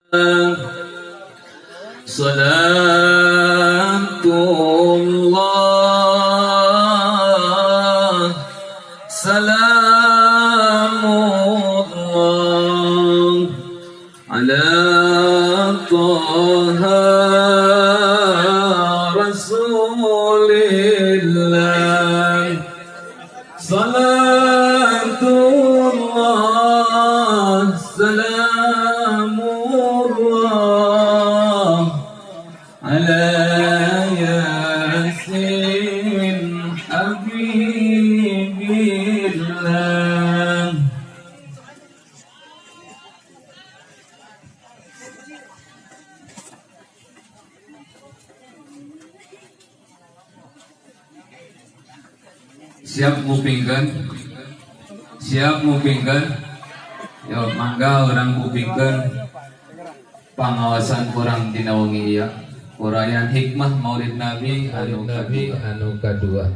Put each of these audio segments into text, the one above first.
Salatullah, salamullah ala Taha Rasulillah. Salatullah, salamullah ala Yasin Habibillah. Siap ngupingkeun? Siap ngupingkeun? Yo mangga urang kupingkeun pangaosan kurang dina wengi ieu. Uraian hikmah Maulid Nabi anu Nabi kadua. Anu kadua.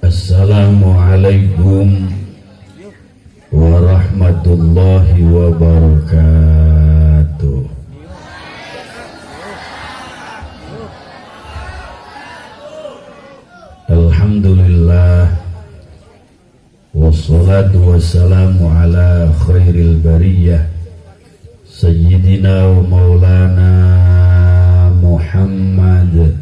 Assalamualaikum warahmatullahi wabarakatuh. Alhamdulillah, wassalatu wassalamu ala khairil bariyah sayyidina wa maulana Muhammad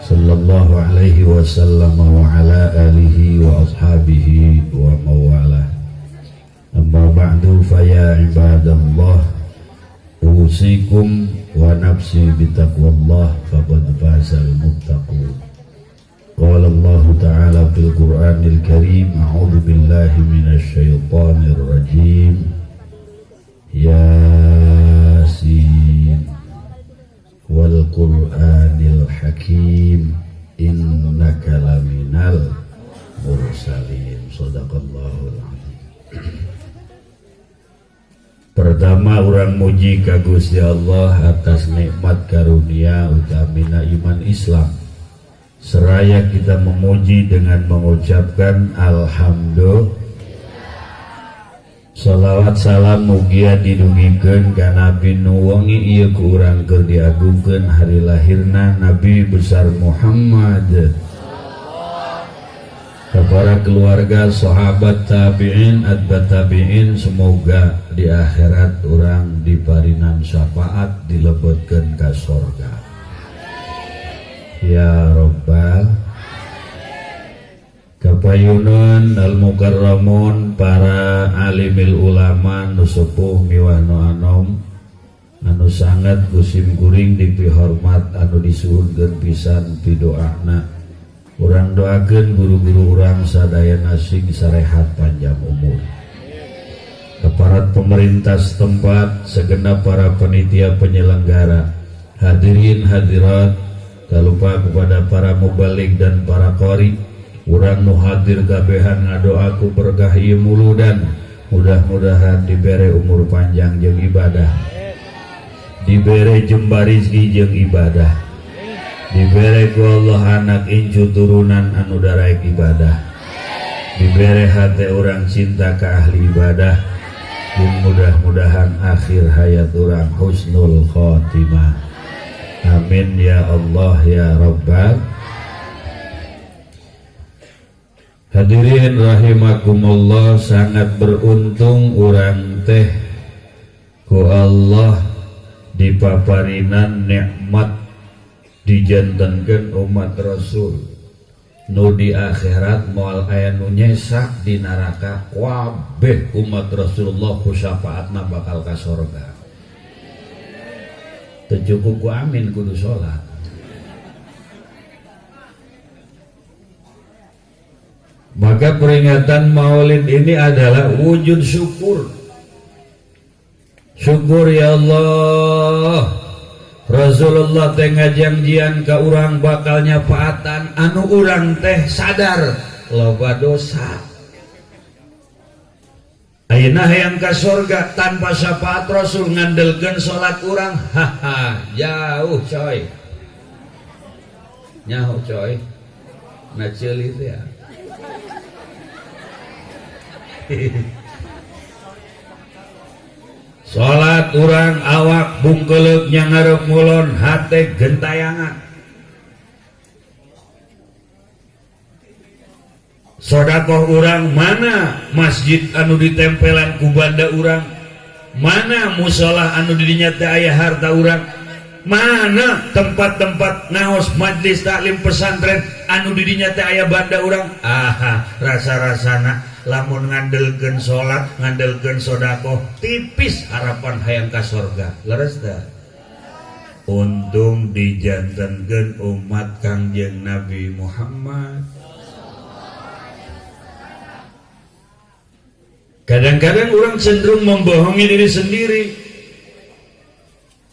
sallallahu alaihi wasallam wa ala alihi wa ashabihi wa mawalah. Amma ba'du, fa ya ibadallah, usikum wa nafsi bitaqwallah faqad fazal muttaqun. Qala Allah ta'ala fil Qur'anil Karim, a'udzu billahi minasy syaithanir rajim. Yasin wal Qur'anil Hakim, innaka laminal mursalin. Sadaqallahul azim. Pertama, urang muji ka Gusti Allah atas nikmat karunia utamina iman Islam. Seraya kita memuji dengan mengucapkan alhamdulillah. Salawat salam mugia didugikeun ka Nabi nu wengi ieu ku urang keur diagungkeun hari lahirna Nabi besar Muhammad, ka para keluarga, sahabat, tabi'in, atba tabi'in. Semoga di akhirat urang diparinan syafaat, dilebetkeun ka sorga ya rabbal. Kapayunan al-mukarramun, para alimil ulama nu sepuh miwah nu anom anu sangat ku sim kuring dipihormat, anu disuhunkeun pisan pidoana. Urang doakeun guru-guru urang sadayana sing sarehat, panjang umur. Aparat pemerintah setempat, segenap para panitia penyelenggara, hadirin hadirat, tak lupa kepada para mubalig dan para qori. Urang nu hadir kabehan ngadoaku berkah ieu muludan, mudah-mudahan dibere umur panjang jeung ibadah, dibere jembar rizki jeung ibadah, dibere ku Allah anak incu turunan anu daraek ibadah, dibere hate urang cinta ka ahli ibadah, jeung mudah-mudahan akhir hayat urang husnul khotimah. Amin ya Allah ya Rabbal. Hadirin rahimakumullah, sangat beruntung urang teh ku Allah dipaparinan nikmat dijantenkeun umat Rasul nu di akhirat moal aya nu nyesak di neraka, kabeh umat Rasulullah ku syafaatna bakal ka sorga. Teu cukup ku amin, kudu salat. Maka peringatan Maulid ini adalah wujud syukur. Syukur ya Allah, Rasulullah teh ngajangjian ka urang bakal nyafaatan anu urang teh sadar. Loba dosa. Ayeuna hayang ka sorga tanpa syafaat Rasul, ngandelkeun salat urang, haha, jauh coy, nyaho coy, na ceuli teh ya. Salat urang awak bungkeuleuk nyangarep ngulon, hate gentayangan. Sodakoh urang, mana masjid anu ditempelan ku banda urang, mana musola anu didinya teh aya harta urang, mana tempat-tempat ngaos majlis taklim pesantren anu didinya teh aya banda urang. Aha, rasa-rasana lamun ngandelkeun salat, ngandelkeun sodakoh, tipis harapan hayang ka sorga. Leres teh? Untung dijantenkeun umat Kangjeng Nabi Muhammad. Kadang-kadang orang cenderung membohongi diri sendiri.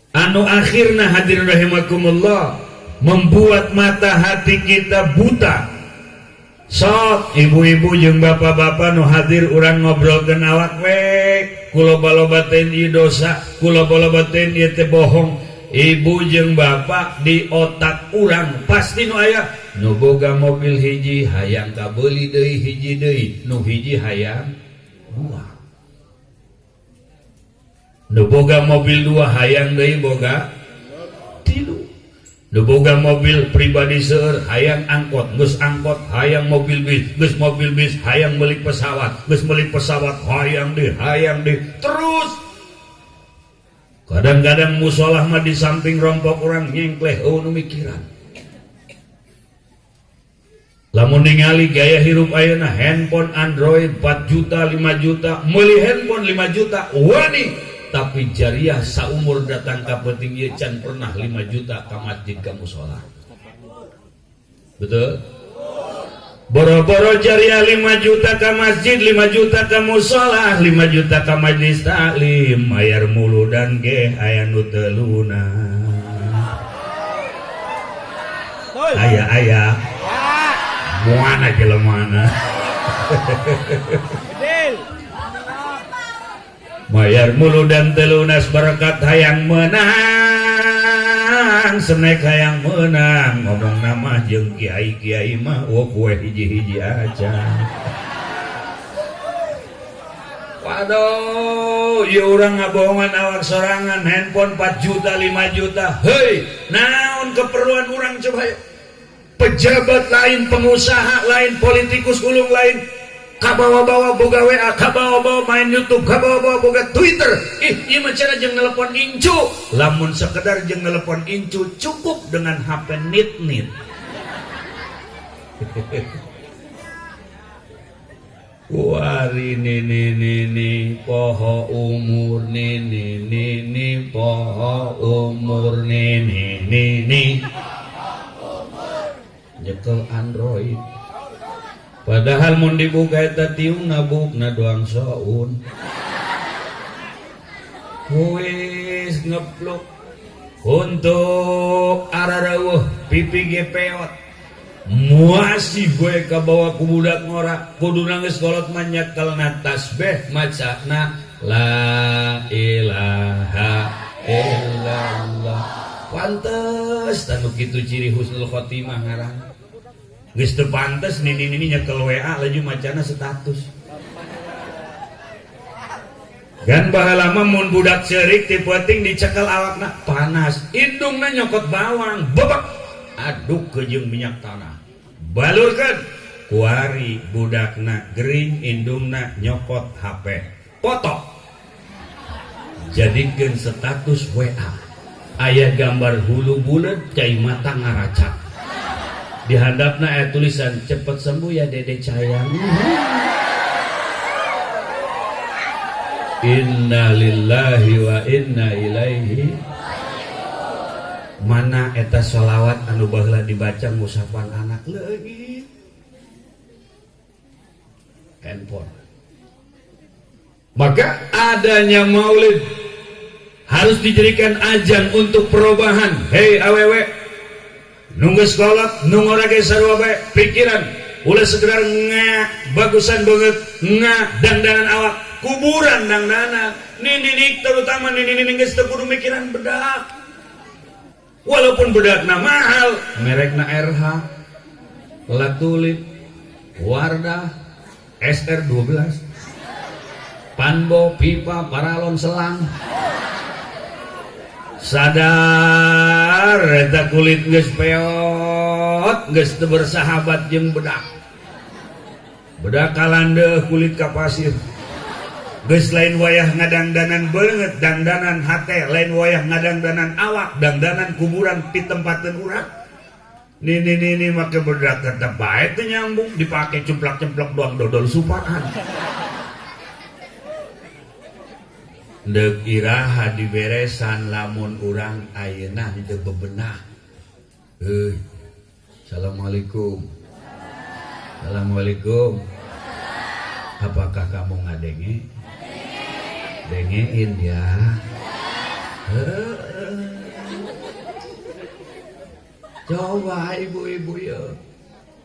Anu akhirna, hadirin rahimakumullah, membuat mata hati kita buta. Sok ibu-ibu jeung bapak-bapak nu hadir, urang ngobrolkeun awak we, kuloba-loba teh ieu dosa, kuloba-loba teh ieu teh bohong. Ibu jeung bapak, di otak urang pasti nu aya, nu boga mobil hiji hayang kabeuli deui hiji deui, nu hiji hayang dua, nu boga mobil dua hayang deui boga tilu, nu boga mobil pribadi seueur hayang angkot, geus angkot hayang mobil bis, geus mobil bis hayang meuli pesawat, geus meuli pesawat hayang deui, hayang deui terus. Kadang-kadang musolah mah di samping rompok, urang nyengkleh, oh, nu mikiran. Lamun ningali gaya hirup ayeuna, handphone Android 4 juta, 5 juta, meuli handphone 5 juta wani, tapi jariah saumur datang ka peuting ieu can pernah 5 juta ka masjid, ka musola. Betul? Boro-boro jariah 5 juta ka masjid, 5 juta ka musola, 5 juta ka majlis taklim, mayar muludan ge aya nu teu lunas. Aya, aya. Mana jelema? Mayar muludan teu lunas, berkat hayang menang, senek hayang menang, ngomong nama jeung kiai-kiai mah wah kue hiji-hiji aja. Waduh, ya urang ngabohongan awak sorangan, handphone 4 juta, 5 juta. Hei, naon keperluan urang coba yuk? Pejabat lain, pengusaha lain, politikus ulung lain, kabawa-bawa boga WA, kabawa-bawa main YouTube, kabawa-bawa boga Twitter. Ih, ieu mah cara jeung nelepon incu. Lamun sekedar jeung nelepon incu cukup dengan HP nit-nit. Kuari nini nini poho umur nini nini poho umur nini nini nyekel Android. Padahal mun dibuka eta tiung nabukna doang soun. Wis ngepluk untuk arareueuh pipi ge peot. Muasi gue kabawa ku budak ngora, kudu nangis kolot mah nyekelna tasbih macana la ilaha illallah. Pantes tanu kitu ciri husnul khotimah ngaran. Geus teu pantes nini-nini nyekel WA laju macana status. Gan baheula mah mun budak ceurik ti peuting dicekel awakna panas, indungna nyokot bawang, bebek aduk ke jeung minyak tanah. Balurkeun kuari budakna gering, indungna nyokot HP foto, jadikeun status WA, aya gambar hulu buleud cai mata ngaracak, di handapna aya tulisan cepet sembuh ya dede cayang. Inna lillahi wa inna ilaihi. Mana eta sholawat anu baheula dibaca ngusapan anak leungit? Handphone. Maka adanya maulid harus dijadikan ajang untuk perubahan. Hei awewe, nunggu sekolah, nunggu lagi sarua bae pikiran. Ulah sekedar nga bagusan banget nga dangdanan awak kuburan dangdanan. Nininik terutama nininik geus teu kudu mikiran bedak. Walaupun bedakna mahal, merekna RH, La Tulip, Wardah, SR12, Panbo, pipa, paralon, selang. Sadar eta kulit geus peot, geus teu bersahabat jeung bedak. Bedak kalandeuh kulit ka pasir. Geus lain wayah ngadangdanan beungeut, dangdanan hate, lain wayah ngadangdanan awak, dangdanan kuburan pitempateun urang. Nini-nini make bedak tetep bae teu nyambung, dipake cemplak-cemplok doang dodol supaan. Deuk iraha diberesan lamun urang ayeuna teu bebenah. Heuy. Assalamualaikum. Assalamualaikum. Apakah kamu ngadenge? Dengein ya. Coba ibu-ibu ya.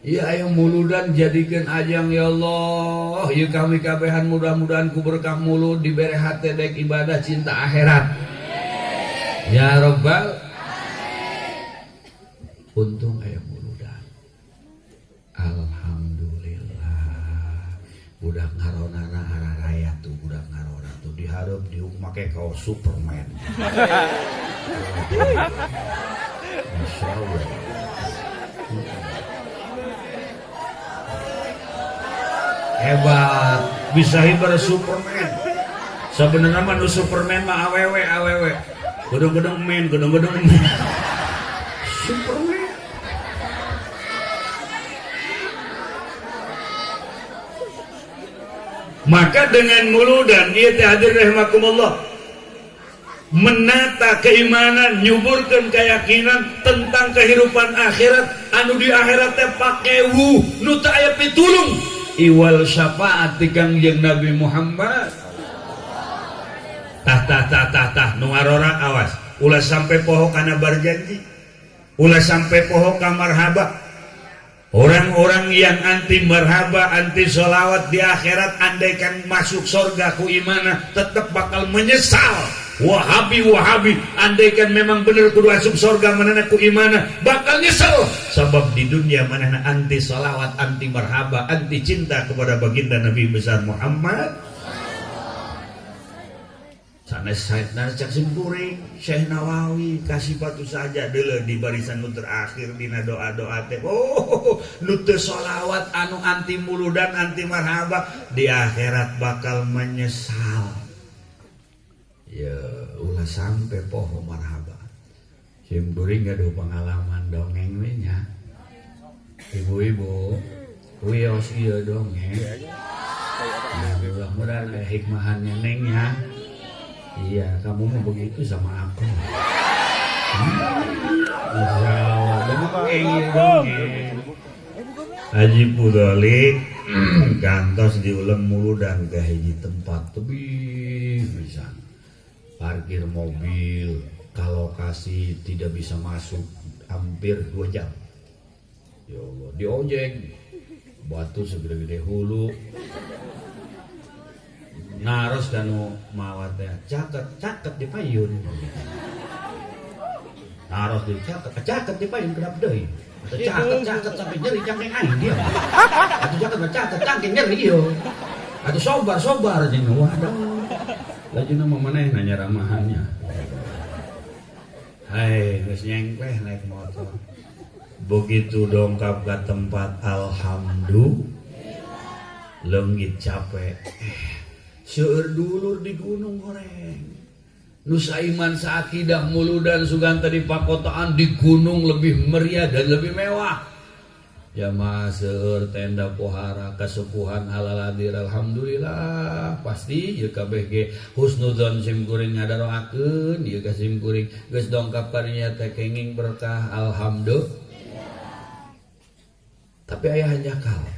Ya ayo muludan jadikan ajang ya Allah. Ya kami kabehan mudah-mudahan ku berkah mulud dibere hate dek ibadah cinta akhirat. Ya Rabbal. Untung aya muludan. Alhamdulillah. Budak ngaronana araraya tuh budak ngarona tuh dihareup diuk make kaos Superman. Masya Allah. Hebat, bisa hibar Superman. Sebenarnya mah nu Superman mah awewe awewe. Gedung-gedung men, gedung-gedung men. Superman. Maka dengan muludan ieu teh hadir rahimakumullah menata keimanan, nyuburkan keyakinan tentang kehidupan akhirat anu di akhirat teh pakewu nu teu aya pitulung iwal syafaat ti Kangjeng Nabi Muhammad. Tah tah tah tah tah nu ngarora awas ulah sampai poho kana barjanji, ulah sampai poho ka marhaba. Orang-orang yang anti marhaba, anti sholawat di akhirat andaikan masuk surga ku imana tetap bakal menyesal. Wahabi wahabi andaikan memang bener kudu asup surga manana ku imana bakal nyesel. Sebab di dunia manana anti sholawat, anti marhaba, anti cinta kepada baginda Nabi besar Muhammad. Sanes saetna cak simkuring Syekh Nawawi kasih batu saja deuleu di barisan nu terakhir dina doa-doa teh. Oh, nu teu sholawat anu anti muludan anti marhaba di akhirat bakal menyesal. Ya ulah sampai poho marhaba. Simkuring gaduh pengalaman dongeng we nya. Ibu-ibu wios ieu dongeng. Nah, mudah-mudahan aya hikmahannya neng nya. Iya, kamu mau begitu sama aku. Haji Pudoli gantos diulem muludan ke hiji tempat tebih pisan. Parkir mobil ke lokasi tidak bisa masuk hampir 2 jam. Ya Allah, di ojek batu segede-gede hulu. Naros danu mawat teh caket caket di payun. Naros di caket caket di payun kenapa deui? Atau caket caket sampai nyeri cangkeng aing dia. Atau caket caket cangkeng nyeri ieu. Atau sobar sobar jeung waduh. Lajuna mah maneh nanya ramahannya. Hai, geus nyengkleh naik motor. Begitu dongkap ke tempat alhamdulillah leungit capek. Seueur dulur di gunung goreng. Nu saiman saakidah muludan suganta di pakotaan di gunung lebih meriah dan lebih mewah. Jamaah seueur tenda pohara kasepuhan halal hadir alhamdulillah pasti ieu kabeh ge husnudzon sim kuring ngadaroakeun ieu ka sim kuring geus dongkap karinya teh kenging berkah alhamdulillah. Tapi aya hanjakal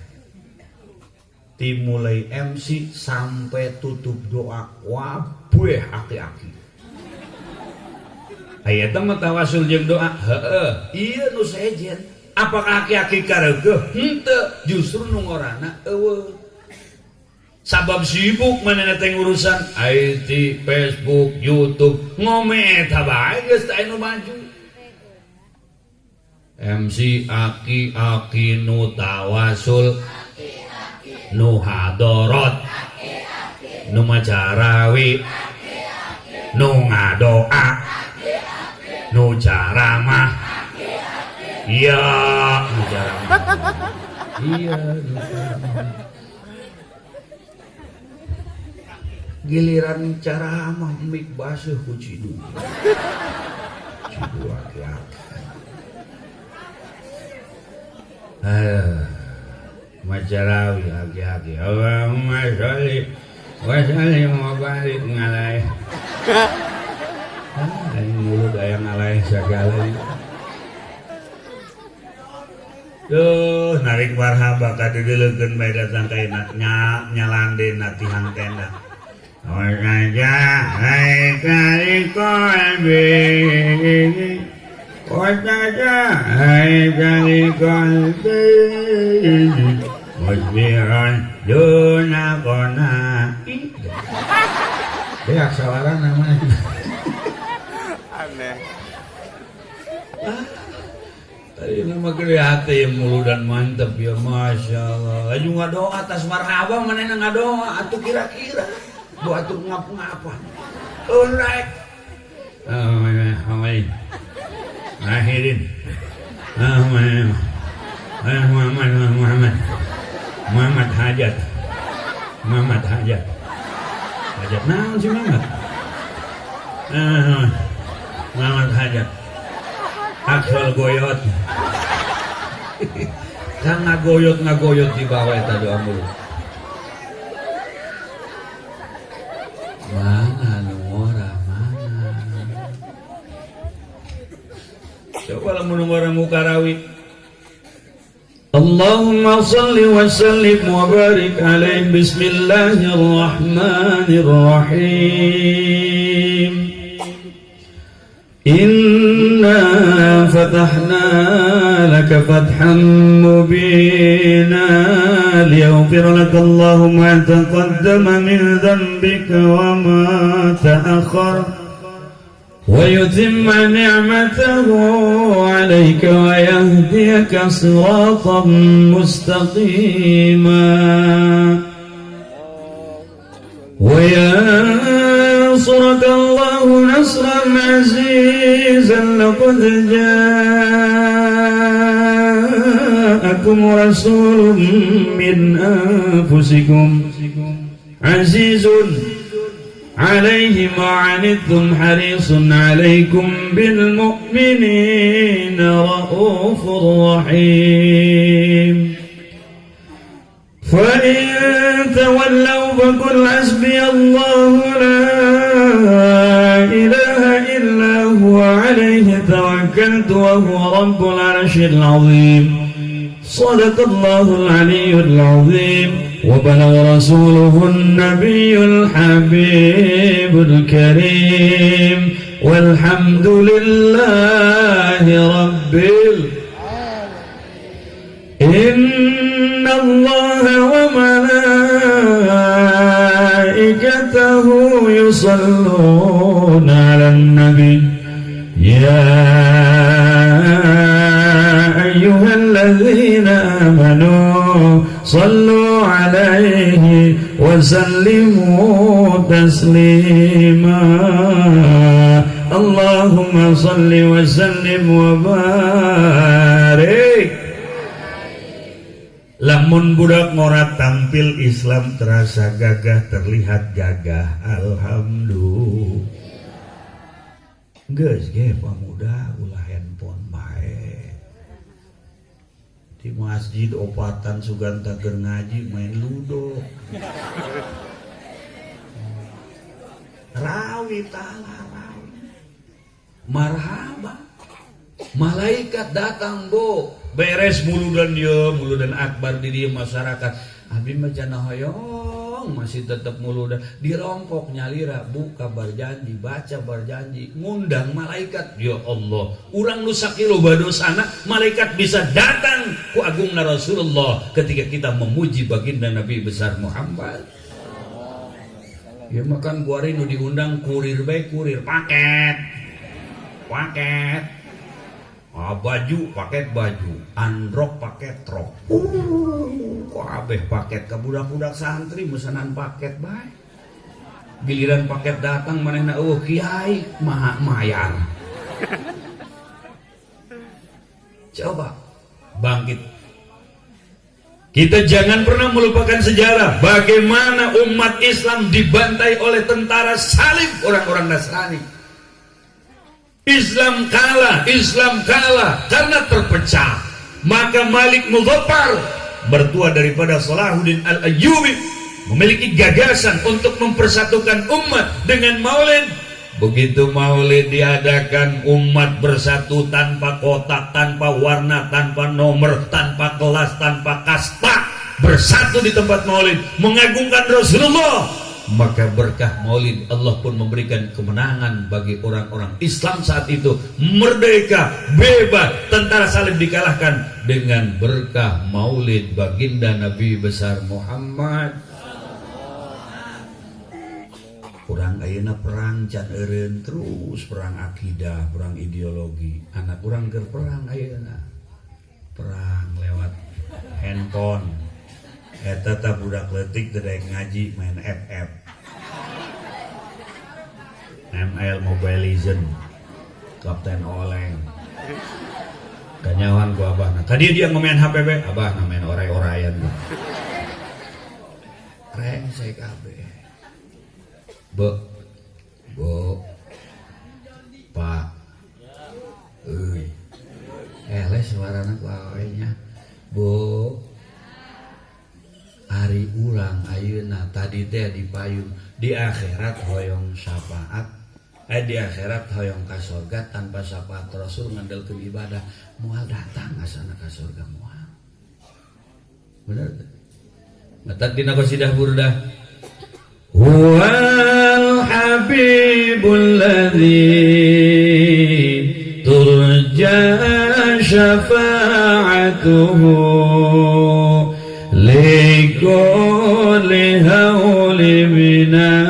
dimulai MC sampai tutup doa wabeh aki-aki. Aya teh mah tawasul jeung doa, heeh, ieu nu sejen. Apakah aki-aki kareugeuh? Henteu, justru nu ngorana eueuh. Sabab sibuk manehna teh urusan IT, Facebook, YouTube, ngome eta bae geus teu aya nu maju. MC aki-aki nu tawasul, nu hadorot, nu macarawi, nu ngadoa, nu caramah. Iya, nu caramah. Iya, nu caramah. Giliran caramah mik basuh ku cidu. Cidu aki-aki. Macarawi aki-aki. Allahumma sholli wa sallim wa barik alaih. Aing mulut aya ngalaih sagala. Duh, narik marhaba ka dideuleukeun bae datang ka nya nyalandena tihang tenda. Wajaja haikali qalbi. Wajaja haikali qalbi. Musbiran duna kona. Beak sawarana mah. Aneh. Tadi nama gede hati yang mulu dan mantep ya, masya Allah. Laju ngadoa atas marhaba mana ngadoa atuh kira-kira. Doa tuh ngap-ngapa. Alright. Akhirin. Muhammad Muhammad Hajat. Muhammad Hajat. Hajat naon si Muhammad? Muhammad Hajat. Aksol goyot. Kang ngagoyot di bawah eta doa mulu. Mana nu ngora mana? Coba lamun nu ngora mukarawi. Allahumma salli wa sallim wa barik alaihi. Bismillahirrahmanirrahim. Inna fatahna laka fathan mubina liyaghfira laka Allahu ma taqaddama min dhanbika wa ma ta'akhkhara wa yutimma ni'matahu 'alayka wa yahdiyaka siratan mustaqima wa yansuraka Allahu nasran 'azizan. Laqad ja'akum rasulun min anfusikum 'azizun 'alaihi ma 'anittum harisun 'alaikum bil mu'minina raufur rahim. Fa in tawallaw faqul hasbiyallahu la ilaha illa huwa 'alaihi tawakkaltu wa huwa rabbul 'arsyil 'azim. Sadaqallahul 'aliyyul 'azim. Wa balagha rasuluhun nabiyyul habibul karim. Walhamdulillahi rabbil alamin. Inna Allaha wa malaikatahu yusalluna 'alan nabi. Ya ayyuhalladzina amanu sallu 'alaihi wa sallimu taslima. Allahumma salli wa sallim wa barik. Lamun budak ngora tampil Islam terasa gagah, terlihat gagah. Alhamdulillah. Geus ge pamuda ulah handphone bae. Di masjid opatan suganta keur ngaji main ludo. Rawi ta'ala rawi. Marhaba. Malaikat datang bo. Beres muludan dia, muludan akbar di dia masyarakat. Abi mah cenah hoyong Gunung masih tetap muludan, dirongkok nyalira, buka berjanji, baca berjanji, ngundang malaikat. Ya Allah, urang nu sakitu dosana, malaikat bisa datang ku agungna Rasulullah ketika kita memuji baginda Nabi besar Muhammad. Ya makan kuari nu diundang kurir bae, kurir paket. Paket. Ah, baju paket baju, androk paket truk. Kabeh paket ka budak-budak santri mesanan paket bae. Giliran paket datang manehna eueuh kiai maha mayar. Coba bangkit. Kita jangan pernah melupakan sejarah bagaimana umat Islam dibantai oleh tentara salib orang-orang Nasrani. Islam kalah, Islam kalah karena terpecah. Maka Malik Muzaffar, mertua daripada Salahuddin Al-Ayyubi, memiliki gagasan untuk mempersatukan umat dengan maulid. Begitu maulid diadakan, umat bersatu tanpa kotak, tanpa warna, tanpa nomor, tanpa kelas, tanpa kasta, bersatu di tempat maulid, mengagungkan Rasulullah. Maka berkah maulid Allah pun memberikan kemenangan bagi orang-orang Islam saat itu. Merdeka, bebas, tentara salib dikalahkan dengan berkah maulid baginda Nabi besar Muhammad. Kurang ayeuna perang can eureun terus, perang akidah, perang ideologi. Anak urang keur perang ayeuna. Perang lewat handphone. Eta tah budak leutik teu daek ngaji main FF. ML Mobile Legend. Kapten Oleng. Kanyawan ku abahna. Ka dieu dia ngomean HP be, abahna main oray-orayan. Rengsek kabeh. Bu, bu, pak, euy, eleh suarana ku awe nya. Bu, ari urang ayeuna tadi teh di payung, di akhirat hoyong syafaat, di akhirat hoyong ka surga tanpa syafaat Rasul ngandelkeun ibadah, moal datang asana ka surga moal. Bener teh? Matak dina qasidah Burdah, huwal habibul ladzi turja syafa'atuhu likulli hauli minal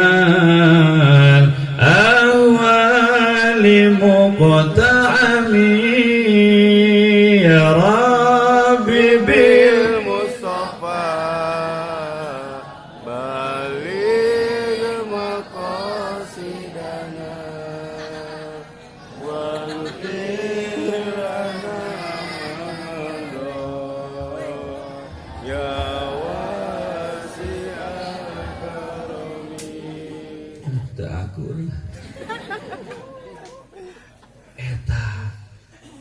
ahwali muqta'ami ya Rabbi bil Mustafa baligh maqasidana waghfir lana ya wasi'al karami. Teu akur. Eta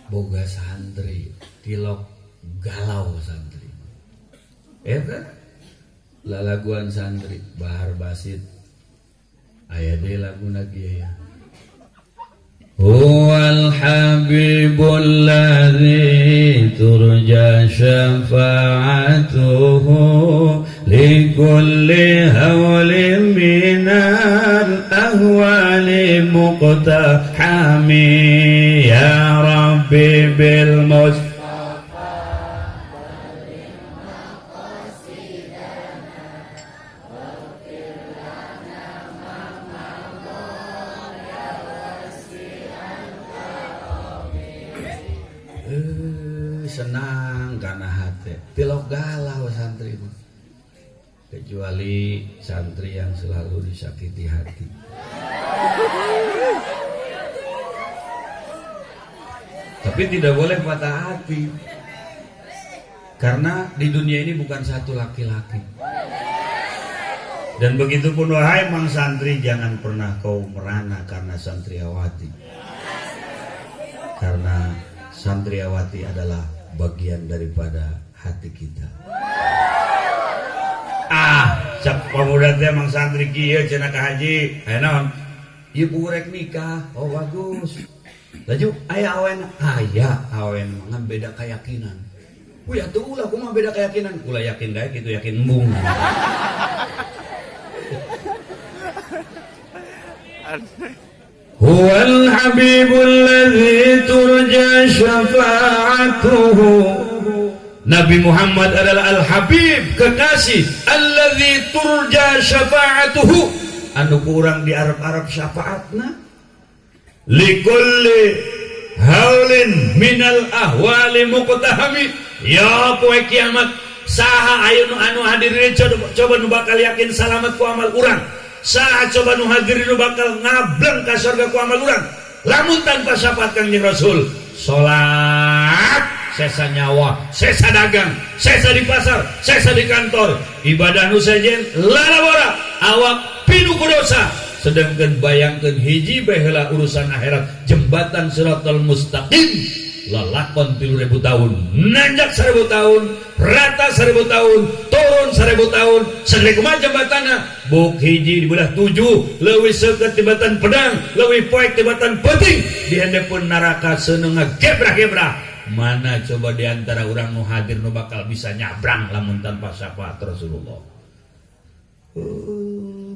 boga santri tilok galau santri. Eta lalaguan santri Bahar Basit aya deui laguna kieu ya. Huwal habibul ladzi turja syafa'atuhu likulli hawlin minal ahwali muqtahami ya Rabbi bil Mustafa. Senang karena hati tilok galau santri mah, kecuali santri yang selalu disakiti hati. Tapi tidak boleh patah hati, karena di dunia ini bukan satu laki-laki. Dan begitu pun wahai mang santri, jangan pernah kau merana karena santriawati, karena santriawati adalah bagian daripada hati kita. Ah, cak pemuda teh mang santri kieu cenah ka haji. Aya naon? Ieu purek nikah. Oh bagus. Laju aya awen, aya awen ngan beda keyakinan. Wih atuh ulah kumaha beda keyakinan? Ulah yakin dae kitu yakin embung. Huwal habibul ladzi turja syafa'atuhu. Nabi Muhammad adalah al-habib, kekasih, alladzi turja syafa'atuhu, anu kurang di Arab-Arab syafaatna, likulli haulin minal ahwali muqtahami. Ya poe kiamat saha ayo nu anu hadirin coba, coba nu bakal yakin salamat ku amal urang? Saha coba nu hadirin nu bakal ngableng ka surga ku amal urang lamun tanpa syafaat Kangjeng Rasul? Salat sesa nyawa, sesa dagang, sesa di pasar, sesa di kantor, ibadah nu sejen lalabora, awak pinuh ku dosa. Sedangkan bayangkan hiji bae heula urusan akhirat, jembatan Siratal Mustaqim lalakon 3000 tahun, nanjak 1000 tahun, rata 1000 tahun, turun 1000 tahun. Sagede kumaha jembatanna? Buk hiji dibelah tujuh, leuwih seukeut tibatan pedang, leuwih poek tibatan peuting, di handapeun neraka seuneu ngagebrah-gebrah. Mana coba di antara orang nu hadir nu bakal bisa nyabrang lamun tanpa syafaat Rasulullah?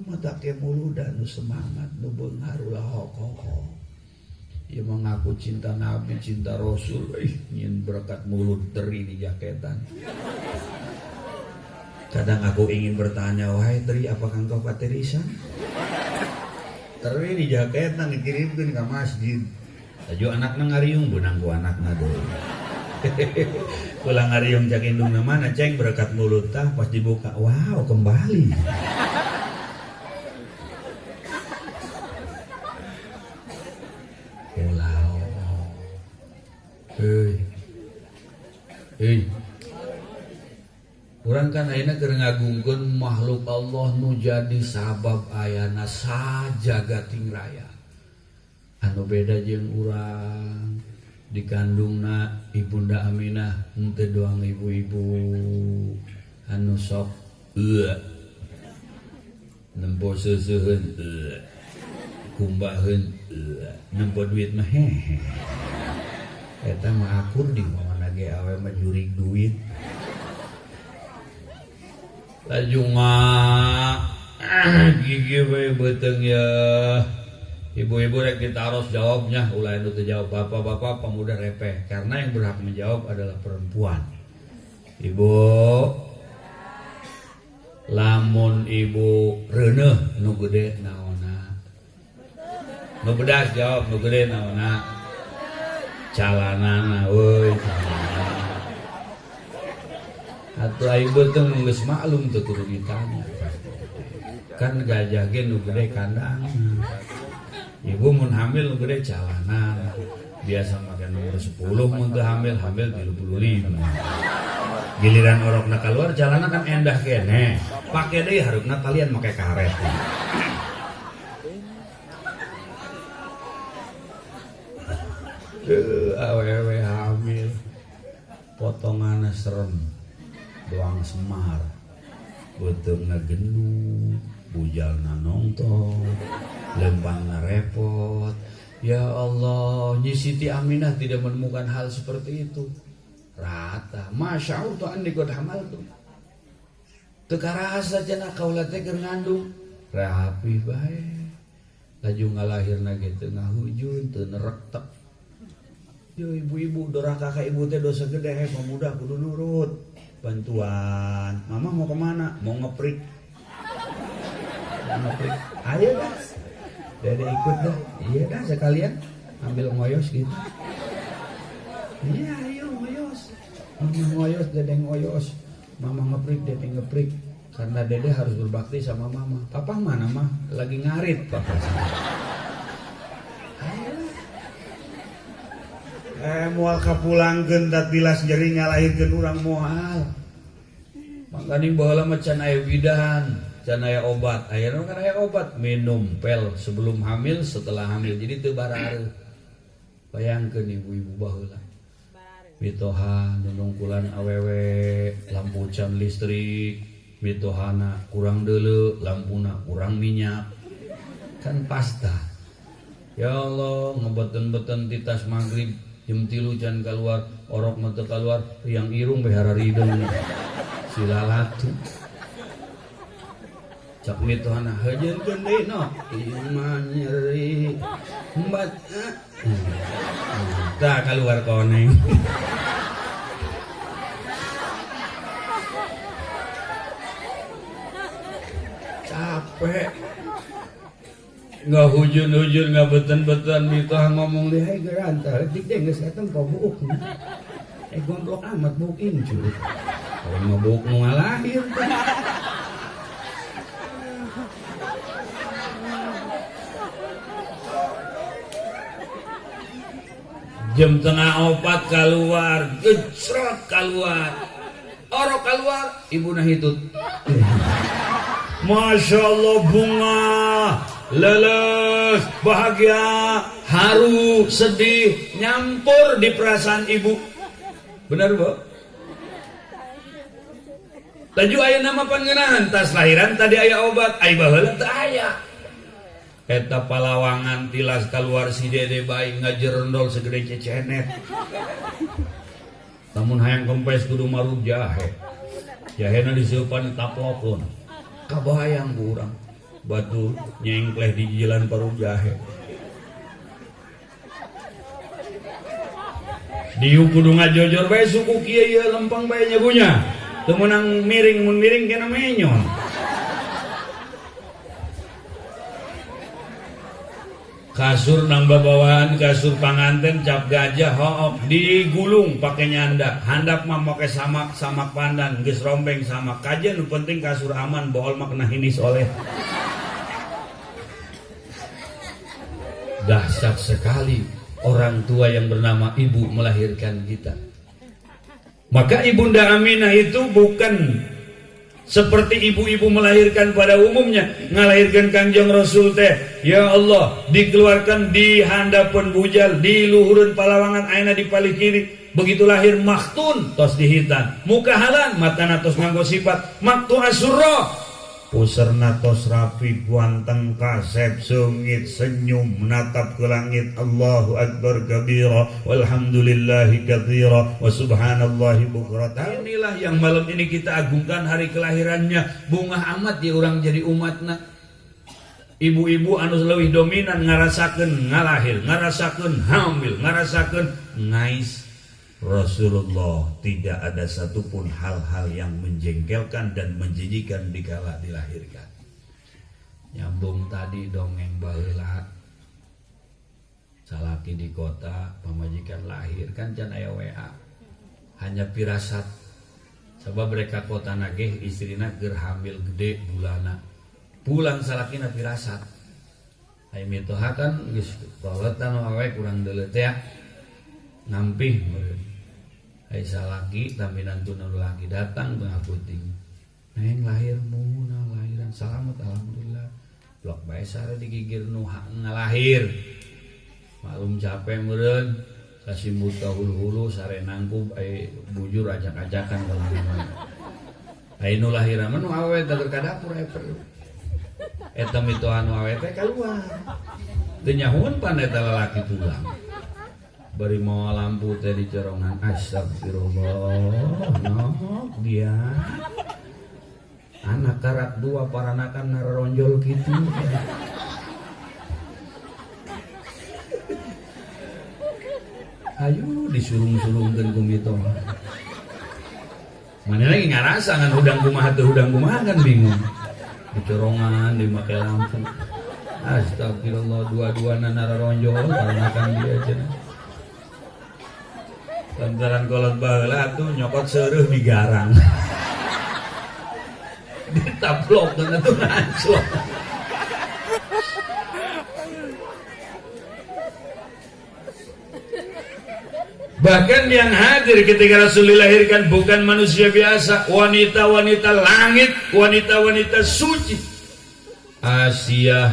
Mata ke muludan nu semangat, nu beunghar, ulah hok-hok. Ya mengaku cinta Nabi, cinta Rasul, ih ingin berkat mulut teri di jaketan. Kadang aku ingin bertanya, wahai teri, apakah engkau katerisan? Teri di jaketan dikirimkan ke masjid. Laju anakna ngariung, benang ku anakna deui. Pulang ngariung cak indungna, mana ceng berkat mulut tah? Pas dibuka, wow, kembali. Ulah. Hei. Hei. Urang kan ayeuna keur ngagungkeun makhluk Allah nu jadi sabab ayana sajagating raya. Anu beda jeung urang, dikandungna Ibunda Aminah henteu doang ibu-ibu anu sok eueuh nempo seuseuheun eueuh kumbaheun eueuh nempo duit mah hehe. Eta mah akur di mana ge awe mah jurig duit. Laju gigi we beuteung ya. Ibu-ibu rek ditaros jawabnya, ulah anu teu jawab. Bapak-bapak pemuda repeh karena yang berhak menjawab adalah perempuan. Ibu, lamun ibu reuneuh nu gede naonna? Nu bedas jawab, nu gede naonna? Calanana euy, calana. Atuh ai beuteung geus maklum teu kudu ditanya. Kan gajah ge nu gede kandang. Ibu mun hamil nu gede calana. Biasa make nomor 10, mun teu hamil, hamil 35. Giliran orokna keluar calana kan endah keneh. Pake deui harupna kalian make karet. Awewe hamil potonganna serem, doang semar, beuteungna gendut, bujalna nongtong, lempangna repot. Ya Allah, Nyi Siti Aminah tidak menemukan hal seperti itu. Rata, masya Allah, anni qad hamaltu. Teu karasa cenah kaula teh keur ngandung, rapi bae. Laju ngalahirna ge teu ngahujun, teu nerektek. Yo ibu-ibu doraka ka ibu teh dosa gede, pemuda kudu nurut. Bantuan. Mama mau kemana? Mau ngeprik. Mau ngeprik. Ayo dah. Dede ikut dah. Iya dah sekalian ambil ngoyos gitu. Iya, ayo ngoyos. Mama ngoyos, dede ngoyos. Mama ngeprik, dede ngeprik. Karena dede harus berbakti sama mama. Papa mana mah? Lagi ngarit papa. Moal kapulangkeun dat bilas jeri ngalahirkeun urang moal. Makaning baheula mah can aya bidan, can aya obat. Ayeuna kan aya obat, minum pel sebelum hamil, setelah hamil. Jadi teu barareuh. Bayangkeun ibu-ibu baheula. Mitoha nunungkulan awewe, lampu can listrik, mitohana kurang deuleu, lampuna kurang minyak. Kan pasta. Ya Allah, ngebeten-beten titas maghrib jam 3 can keluar, orok mah teu keluar, riang irung behara rideung. Silalatu. Cak mitohana heujeunkeun deui no. Ieu mah nyeri embat. Tah keluar koneng. Capek. Nggak hujun-hujun, nggak beten-beten mitoha ngomong deh, hey geranta, letik deh geus datang kau buuk. Gomblok amat buuk incu. Kalau mau buuk nu ngalahir. Jam 3:30 keluar, gejrot keluar, orok keluar, ibu nah hitut. Masya Allah bunga, leles, bahagia, haru, sedih, nyampur di perasaan ibu. Benar bu? Laju aya nama pangenahan tas lahiran tadi aya obat, aya baheula teu aya. Eta palawangan tilas keluar si dede bayi ngajerendol segede cecenet. Lamun hayang kempes kudu maruk jahe. Jahena diseupan taplokeun. Kabayang ku urang. Batu nyengkleh di jalan paruk jahe. Diuk kudu ngajojor bae suku kieu ieu lempeng bae nya bunya. Teu meunang miring mun miring kena menyon. Kasur nambah bawaan, kasur panganten cap gajah hook digulung pakai nyanda, handap mah make samak samak pandan, geus rombeng samak kajian nu penting kasur aman, bohol mah kena hinis oleh. Dahsyat sekali orang tua yang bernama ibu melahirkan kita. Maka Ibunda Aminah itu bukan seperti ibu-ibu melahirkan pada umumnya, ngalahirkan Kangjeng Rasul teh, ya Allah, dikeluarkan di handapeun bujal, di luhureun palawangan ayeuna di palih kiri. Begitu lahir maktun tos dihitan, muka halan matana tos nganggo sifat maktu asurra. Puserna tos rapi, guanteng kasep, sungit, senyum, menatap ke langit. Allahu Akbar kabira, walhamdulillahi katsira, wa subhanallahi bukratan. Inilah yang malam ini kita agungkan hari kelahirannya. Bunga amat ya orang jadi umatna. Ibu-ibu anu leuwih dominan ngarasakeun ngalahir, ngarasakeun hamil, ngarasakeun ngais. Rasulullah tidak ada satupun hal-hal yang menjengkelkan dan menjijikan dikala dilahirkan. Nyambung tadi dongeng baheula. Salaki di kota, pamajikan lahir kan can aya WA. Hanya pirasat. Sabab mereka kota nagih istrina keur hamil gede bulana. Pulang salakina pirasat. Ai mitoha kan geus koletan awe kurang deuleu teh ya. Ngampih meureun. Ai salaki tambinan tuna laki datang tengah puting. Neng lahir muna lahiran selamat alhamdulillah. Blok bae sare digigir nu ngalahir. Maklum capek meureun, sasimbut ka hulu-hulu sare nangkub ai bujur ajak-ajakan ka mana. Ai nu lahiran mah nu awewe teh ka dapur aya perlu. Eta mitoha nu awewe teh kaluar. Teu nyahueun pan eta lalaki pulang. Bari mawa lampu teh di corongan, astagfirullah, nok dia anak karak dua paranakan naronjol gitu. Ayo disurung-surungkeun ku mitoha. Mana lagi ngarasa ngan hudang kumaha teu hudang kumaha kan bingung. Di corongan dimake lampu. Astagfirullah, dua-duana nararonjol paranakan dia cenah. Lantaran kolot baheula atuh nyokot seureuh di garang. Ditaplok dan atuh nganclok. Bahkan yang hadir ketika Rasul dilahirkan bukan manusia biasa, wanita-wanita langit, wanita-wanita suci. Asia,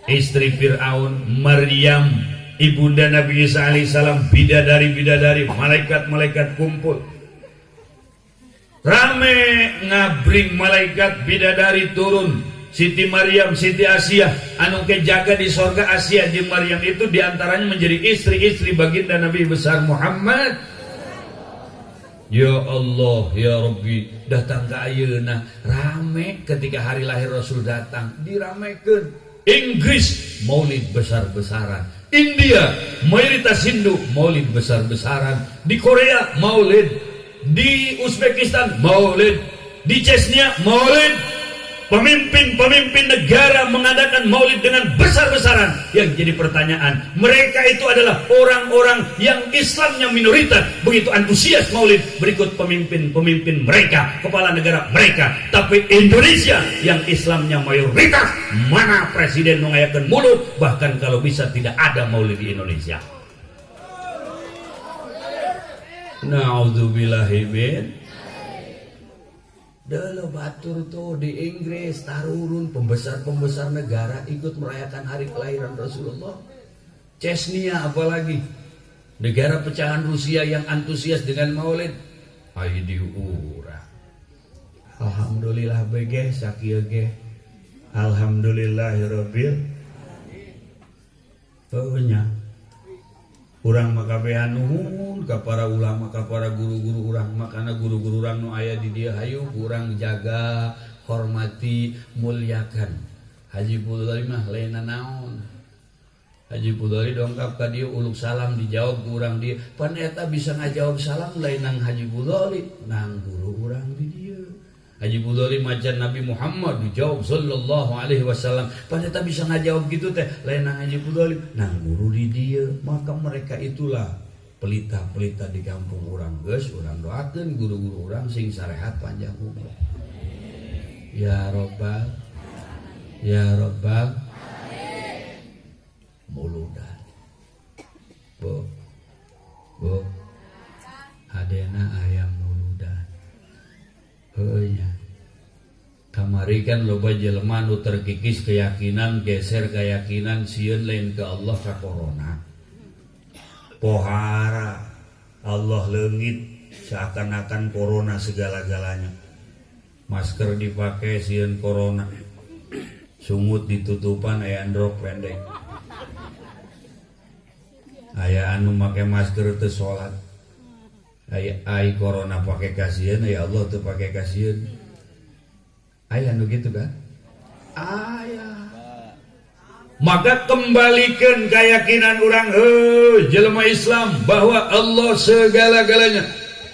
istri Fir'aun, Maryam, ibunda Nabi Isa alaihissalam, bidadari-bidadari, malaikat-malaikat kumpul. Rame ngabring malaikat bidadari turun. Siti Maryam, Siti Asia, anu kejaga di sorga Asia jeung Maryam itu diantaranya menjadi istri-istri baginda Nabi besar Muhammad. Ya Allah, ya Rabbi, Datang ke ayeuna rame ketika hari lahir Rasul datang diramekeun. Inggris maulid besar-besaran, India mayoritas Hindu maulid besar-besaran, di Korea maulid, di Uzbekistan maulid, di Chechnya maulid. Pemimpin-pemimpin negara mengadakan maulid dengan besar-besaran. Yang jadi pertanyaan, mereka itu adalah orang-orang yang Islamnya minoritas, begitu antusias maulid berikut pemimpin-pemimpin mereka, kepala negara mereka. Tapi Indonesia yang Islamnya mayoritas, mana presiden mengayakan mulud, bahkan kalau bisa tidak ada maulid di Indonesia. Na'udzubillahi. Dulu batur tuh di Inggris tarurun pembesar-pembesar negara ikut merayakan hari kelahiran Rasulullah. Chechnya apalagi negara pecahan Rusia yang antusias dengan maulid. Ayo diurang. Alhamdulillah bege sakieu ge. Alhamdulillahirabbil. Oh nya. Urang mah kabehan nuhun ka para ulama, ka para guru-guru urang, makana guru-guru urang nu aya di dieu hayu urang jaga, hormati, muliakan. Haji Pudoli mah lain naon. Haji Pudoli dongkap ka dieu uluk salam dijawab ku urang dieu. Pan eta bisa ngajawab salam lain nang Haji Pudoli, nang guru urang di dieu. Haji Pudoli macan Nabi Muhammad dijawab sallallahu alaihi wasallam. Pan eta bisa ngajawab gitu teh lain nang Haji Pudoli, nang guru di dieu. Maka mereka itulah pelita-pelita di kampung urang geus, urang doakeun guru-guru urang sing sarehat panjang umur. Ya Robbal, ya Robbal muludan. Bu, bu, hadena ayam muludan. Heuh nya. Kamari kan loba jelema nu terkikis keyakinan, geser keyakinan sieun lain ke Allah ka corona. Pohara Allah leungit seakan-akan corona segala-galanya. Masker dipakai sieun corona. Sungut ditutupan aya androk pendek. Aya anu make masker teu salat. Aya ai corona pake kasieun, ya Allah teu pake kasieun. Aya nu gitu kan? Aya. Maka kembalikan keyakinan urang heuh jelema Islam bahwa Allah segala-galanya,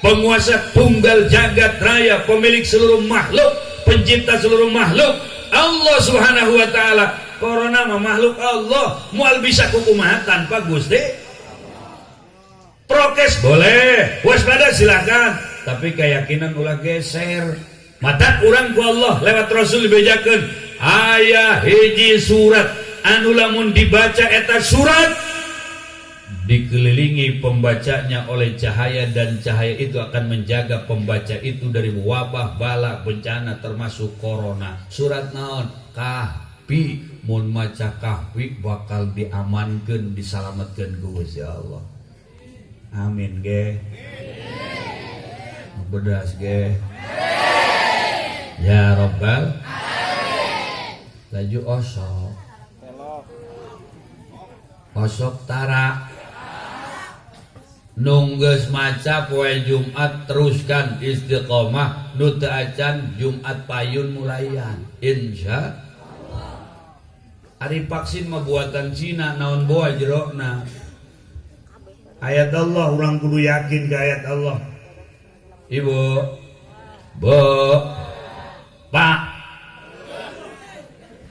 penguasa tunggal jagat raya, pemilik seluruh makhluk, pencipta seluruh makhluk, Allah Subhanahu wa taala. Corona mah makhluk Allah, moal bisa kukumaha tanpa Gusti. Prokes boleh, waspada silakan, tapi keyakinan ulah geser. Mata urang ku Allah lewat Rasul dibejakeun aya hiji surat anu lamun dibaca eta surat dikelilingi pembacanya oleh cahaya dan cahaya itu akan menjaga pembaca itu dari wabah, bala, bencana termasuk corona. Surat naon? Kahfi. Mun maca kahfi bakal diamankeun, disalametkeun ku Gusti Allah. Amin ge. Bedas ge. Ya Robbal. Laju osok. Osok tara. Nunggeus maca poe Jumat teruskan istiqomah nu teu acan Jumat payun mulayan. Insya Allah. Ari vaksin mah buatan Cina naon boa jerokna. Ayat Allah urang kudu yakin ke ayat Allah. Ibu, Bu, Pak,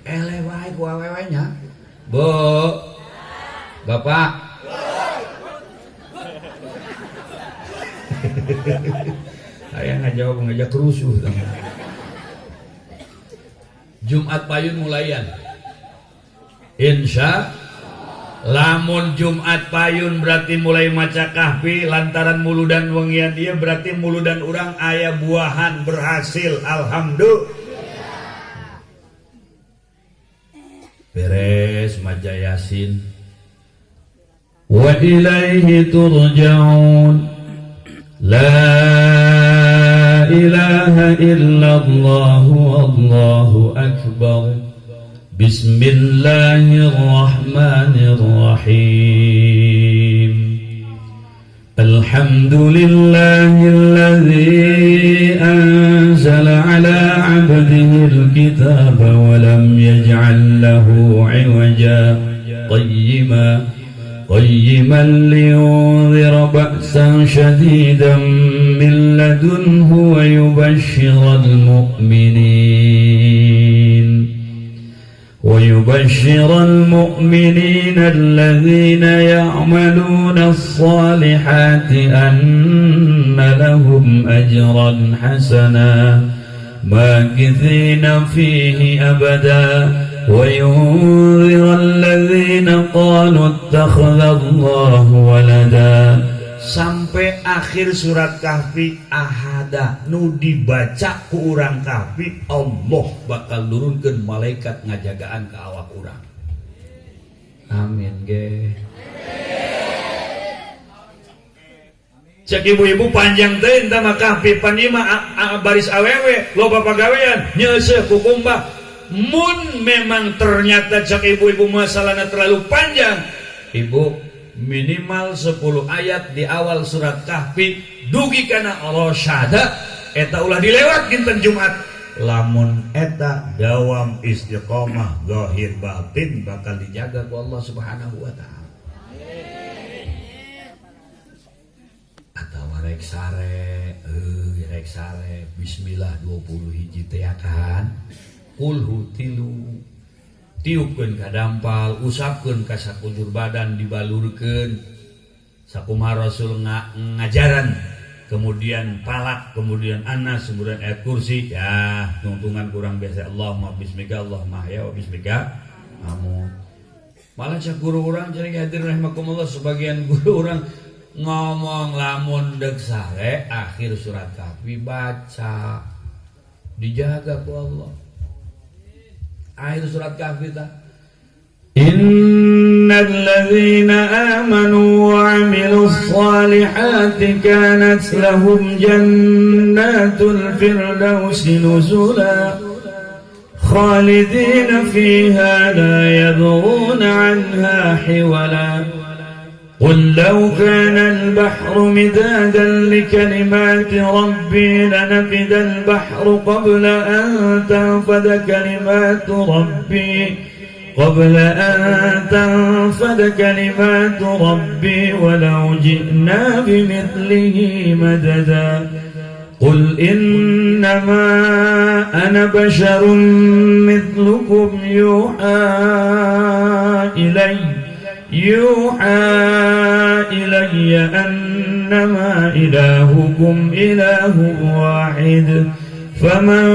eleh wae ku awewe nya. Bu, Bapak. Saya ngajawab ngajak rusuh. Jumat payun mulayan. Insya lamun Jumat payun berarti mulai maca kahfi lantaran muludan wengian dia berarti muludan urang aya buahan berhasil alhamdulillah. Beres maca Yasin. Wa ilaihi turja'un. La ilaha illallah wallahu akbar. Bismillahirrahmanirrahim. Alhamdulillahilladzi anzala ala 'abdihi al-kitaba wa lam yaj'al lahu 'iwaja qayyiman liyunzira ba'san shadidan min ladunhu wa yubashshiral mu'minin ويبشر المؤمنين الذين يعملون الصالحات أن لهم أجرا حسنا ماكثين فيه أبدا وينذر الذين قالوا اتخذ الله ولدا Sampai akhir surat Kahfi ahada nu dibaca ku urang Kahfi, Allah bakal nurunkeun malaikat ngajagaan ke awak urang. Amin ge. Cek ibu-ibu panjang teh entah mah Kahfi pan ieu mah baris awewe loba pagawean nyeuseuh kukumbah. Mun memang ternyata cek ibu-ibu masalahna terlalu panjang, ibu minimal 10 ayat di awal surat Kahfi dugi kana rosyada eta ulah dilewat dinten Jumat. Lamun eta dawam istiqomah zahir batin bakal dijaga ku Allah Subhanahu wa taala. Atawa rek sare, euy rek sare bismillah 20 hiji teh kan. Kulhu tilu tiupkeun ka dampal, usapkeun ka sakujur badan, dibalurkeun sakumaha Rasul ngajaran, kemudian palak, kemudian anas, kemudian ayat kursi, ya tungtungan kurang biasa Allahumma bismika Allahumma ahya wa bismika amut. Malah cak guru urang cari hadir rahimakumullah, sebagian guru urang ngomong lamun deuk sare akhir surat Kahfi baca, dijaga ku Allah. Akhir surat Kahfi ta. Innal ladzina amanu wa 'amilus solihati kanat lahum jannatul firdausi nuzula khalidina fiha la yabghuna 'anha hiwala. قل لو كان البحر مدادا لكلمات ربي لنفد البحر قبل أن تنفد كلمات ربي قبل أن تنفد كلمات ربي ولو جئنا بمثله مددا. قل إنما أنا بشر مثلكم يوحى إلي أنما إلهكم إله واحد فمن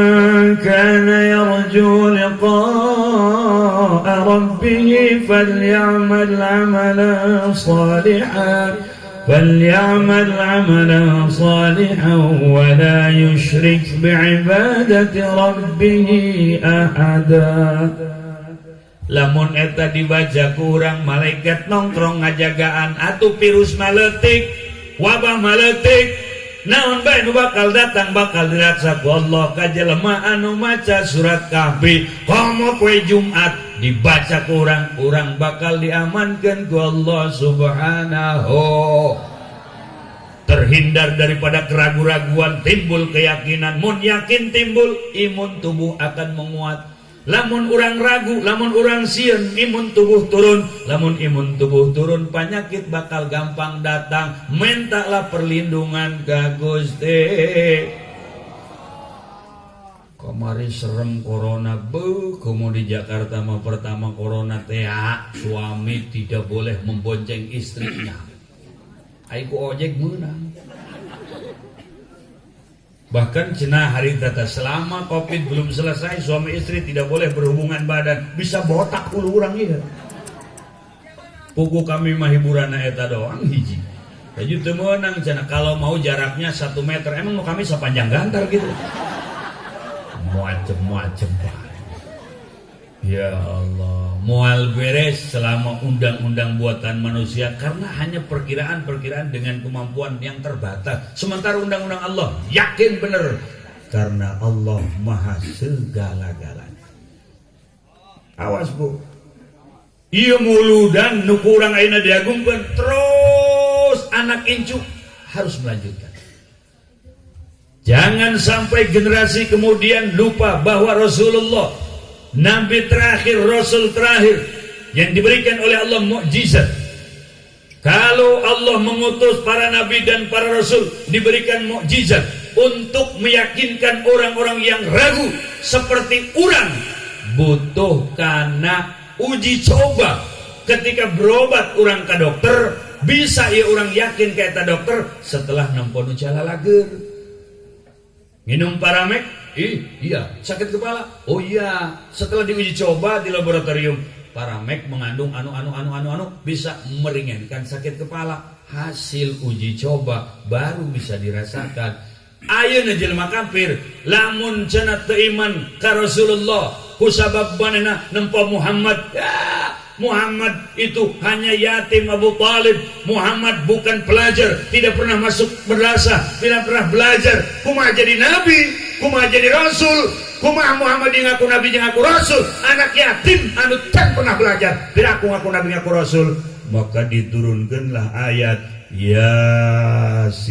كان يرجو لقاء ربه فليعمل عملا صالحا ولا يشرك بعبادة ربه أحدا. Lamun eta dibaca kurang malaikat nongkrong ngajagaan atuh virus maletik, wabah maletik, naon bae nu bakal datang bakal diraksa ku Allah ka jelema anu maca surat Kahfi komo poe Jumat dibaca kurang urang bakal diamankeun ku Allah Subhanahu. Terhindar daripada keraguan-raguan, timbul keyakinan. Mun yakin timbul imun tubuh akan menguat. Lamun urang ragu, lamun urang sieun, imun tubuh turun. Lamun imun tubuh turun, penyakit bakal gampang datang. Mintalah perlindungan ka Gusti. Kamari serem corona, beuh, komo di Jakarta mah pertama corona teh suami tidak boleh membonceng istrinya. Ai ku ojek meunang. Bahkan cenah hari tata selama Covid belum selesai suami istri tidak boleh berhubungan badan, bisa botak ulu urang ieu. Pugu kami mah hiburan eta doang hiji. Jadi teu meunang cenah kalau mau jaraknya 1 meter, emang mau kami sepanjang gantar gitu. Macem-macem bae. Ya Allah, mual beres selama undang-undang buatan manusia karena hanya perkiraan-perkiraan dengan kemampuan yang terbatas. Sementara undang-undang Allah yakin bener karena Allah maha segala-galanya. Awas bu, ieu muludan nu kurang ayeuna diagungkeun terus anak incu harus melanjutkan. Jangan sampai generasi kemudian lupa bahwa Rasulullah nabi terakhir, rasul terakhir yang diberikan oleh Allah mukjizat. Kalau Allah mengutus para nabi dan para rasul diberikan mukjizat untuk meyakinkan orang-orang yang ragu seperti orang butuh karena uji coba. Ketika berobat orang ke dokter, bisa ya orang yakin kayak dokter setelah nempo nu calalager. Minum Paramex, ih, iya, sakit kepala. Oh iya, setelah diuji coba di laboratorium, Paramex mengandung anu anu anu anu anu bisa meringankan sakit kepala. Hasil uji coba baru bisa dirasakan. Ayeuna jelema kafir lamun cenah teu iman ka Rasulullah kusabab manehna nempo Muhammad, ya, Muhammad itu hanya yatim Abu Talib. Muhammad bukan pelajar, tidak pernah masuk madrasah, tidak pernah belajar. Kumaha jadi nabi, kumaha jadi rasul, kumaha Muhammad yang ngaku nabi yang ngaku rasul, anak yatim anu can pernah belajar, tidak aku ngaku nabi ngaku rasul. Maka diturunkanlah ayat Yasin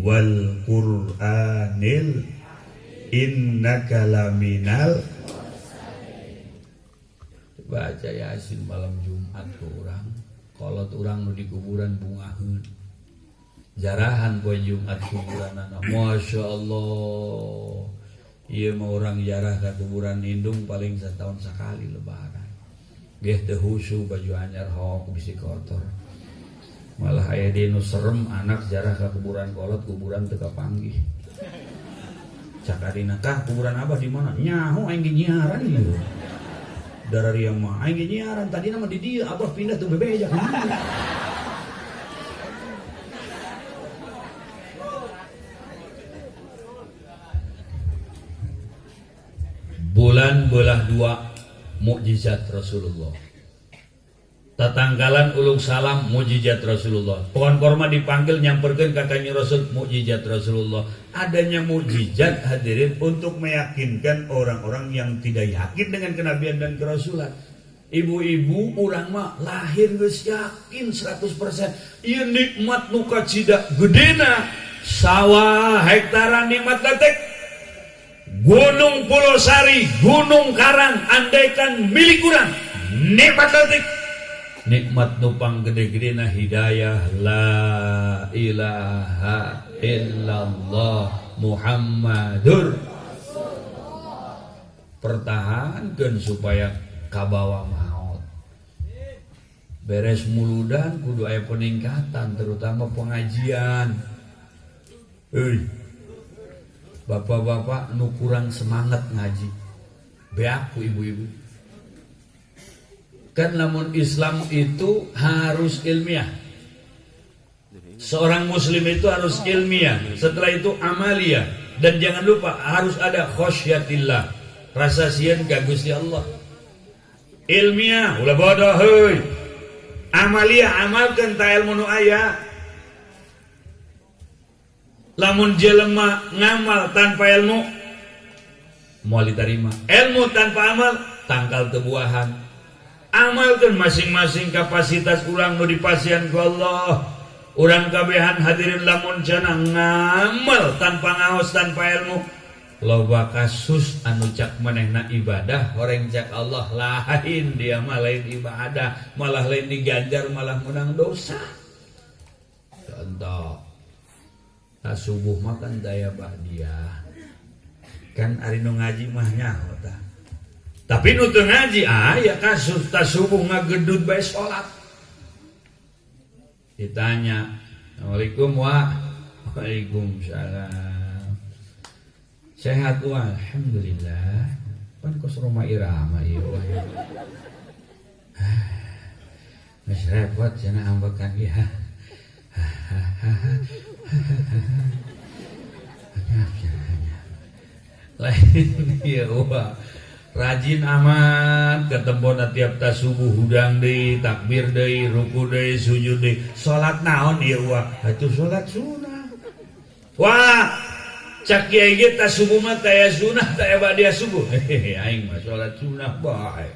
wal Qur'anil innaka laminal. Baca Yasin malam Jumat ke orang, kolot orang nu di kuburan bungaheun, jarahan poe Jumat kuburan anak. Masya Allah, ieu mah orang jarah ke kuburan indung paling setahun sekali lebaran. Geh teu husu baju anyar hok bisi kotor. Malah aya deui nu serem, anak jarah ke kuburan kolot, kuburan teu kapanggih. Cak adina, "Kah, kuburan abah di mana?" "Nyaho, aing ge nyiaran ieu." Darah yang mah aing ge nyiaran, tadi nama di dieu, abah pindah tuh bebeja. Bulan belah dua mukjizat Rasulullah. Tatangkalan uluk salam mukjizat Rasulullah. Pohon korma dipanggil nyamperkeun ka Kanjeng Rasul mukjizat Rasulullah. Adanya mukjizat hadirin untuk meyakinkan orang-orang yang tidak yakin dengan kenabian dan kerasulan. Ibu-ibu urang mah lahir geus yakin 100%. Ieu nikmat nu kacida gedena, sawah hektaran nikmat letek. Gunung Pulosari, Gunung Karang andaikan milik urang nikmat letik. Nikmat nupang gede-gedena hidayah la ilaha illallah Muhammadur. Pertahankan supaya kabawa maut. Beres muludan kudu aya peningkatan, terutama pengajian. Euy, bapak-bapak nu kurang semangat ngaji, beak ku ibu-ibu. Kan lamun Islam itu harus ilmiah. Seorang muslim itu harus ilmiah, setelah itu amalia, dan jangan lupa harus ada khosyatillah, rasa sieun ka Gusti Allah. Ilmiah ulah bodoh heuy. Amalia amalkeun ta ilmu nu aya. Lamun jelema ngamal tanpa ilmu moal diterima. Ilmu tanpa amal tangkal tebuahan. Amalkan masing-masing kapasitas urang nu dipasihan ku Allah. Urang kabehan hadirin lamun cenah ngamal tanpa ngaos tanpa ilmu, loba kasus anu cak manehna ibadah horeng cak Allah lain, dia mah lain ibadah, malah lain diganjar, malah menang dosa. Contoh, tak subuh makan daya ba'diyah kan, ari nu ngaji mah nyaho tah. Tapi nu teu ngaji aya kasus tas subuh ngagedut bae salat. Ditanya, "Assalamualaikum wa." "Waalaikumsalam." "Sehat wa?" "Alhamdulillah." Pan kos Rhoma Irama ieu wah. Geus repot cenah ambekan ge. Lain ieu wah. Rajin amat ketembona tiap tas subuh hudang deui, takbir deui, ruku deui, sujud deui. Salat naon ieu wah? Atuh salat sunah. Wah, cak kiai ge tas subuh mah taya sunah, taya ba'da subuh. Hehehe, aing mah salat sunah bae.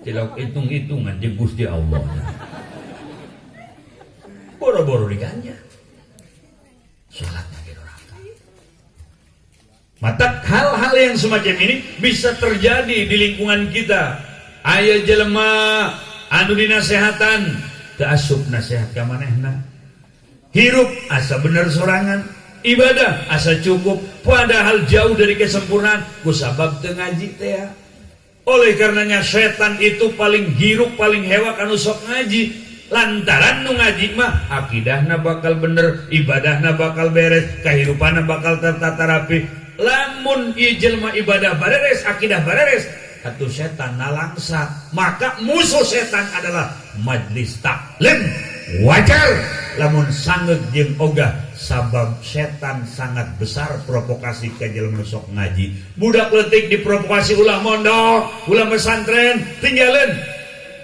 Tilok hitung-hitungan jeung Gusti Allah. Boro-boro diganjar. Salatna ge doraka. Maka hal-hal yang semacam ini bisa terjadi di lingkungan kita. Aya jelema anu dinasehatan teu asup nasihat ka manehna. Hirup asa bener sorangan, ibadah asa cukup, padahal jauh dari kesempurnaan kusabab teu ngaji teh. Oleh karenanya setan itu paling hirup, paling hewa kanu sok ngaji. Lantaran nu ngaji mah akidahna bakal bener, ibadahna bakal beres, kehidupanna bakal tertata rapi. Lamun ieu jelema ibadah bareres, akidah bareres, atuh setan nalangsa. Maka musuh setan adalah majlis taklim. Wajar lamun sangeuk jeung ogah, sabab setan sangat besar provokasi ka jelema nu sok ngaji. Budak leutik diprovokasi ulah mondok, ulah pesantren, tinggalin.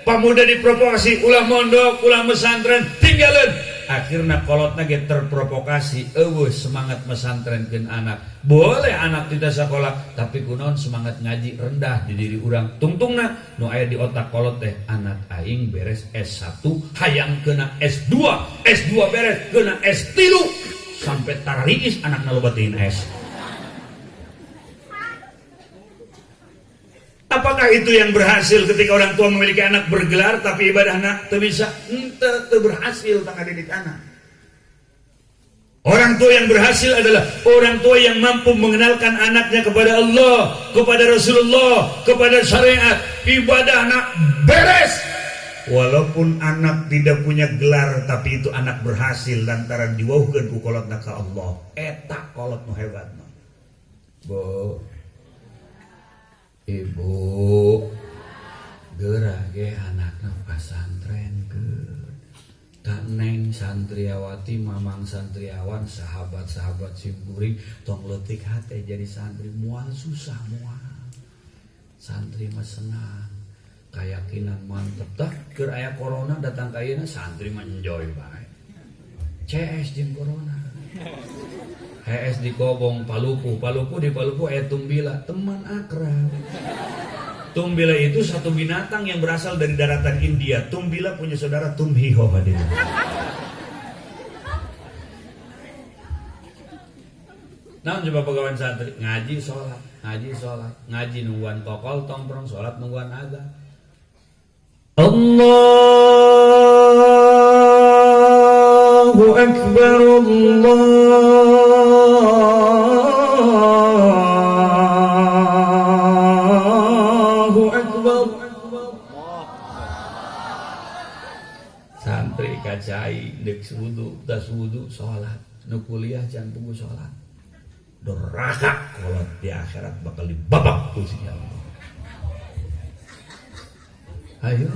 Pemuda diprovokasi ulah mondok, ulah pesantren, tinggalin. Akhirna kolotna ge terprovokasi, eueuh semangat mesantrenkeun anak. Boleh anak tidak sekolah, tapi kunaon semangat ngaji rendah di diri urang. Tungtungna nu aya di otak kolot teh, anak aing beres S1 hayang kena S2, S2 beres kena S3, sampai tarariis anakna loba teuing S. Apakah itu yang berhasil ketika orang tua memiliki anak bergelar tapi ibadahna teu bisa? Henteu, teu berhasil tangga didik anak. Orang tua yang berhasil adalah orang tua yang mampu mengenalkan anaknya kepada Allah, kepada Rasulullah, kepada syariat. Ibadahna beres. Walaupun anak tidak punya gelar, tapi itu anak berhasil lantaran diwauhkeun ku kolotna ka Allah. Eta kolot nu hebat mah. Bu, Ibu, geura ge anakna pasantrenkeun. Ka Neng santriawati, Mamang santriawan, sahabat-sahabat simkuring, tong leutik hate jadi santri, moal susah moal. Santri mah senang, keyakinan mantep. Tah keur aya corona datang ka ayeuna santri mah enjoy bae. CS jeung corona. HS di Kobong, Palupuh, Palupuh di Palupuh aya Tumbila, teman akrab. Tumbila itu satu binatang yang berasal dari daratan India. Tumbila punya saudara Tumhiho hadirin. Nah, coba pegawai santri ngaji sholat, ngaji sholat, ngaji nungguan kokol tongkrong, sholat nungguan azan. Allahu Akbar, Allahu Akbar. Santri kacai dek wudu, tas wudu sholat, nu kuliah can pugu sholat. Doraka kolot di akhirat bakal dibabak ku si Allah. Ayo.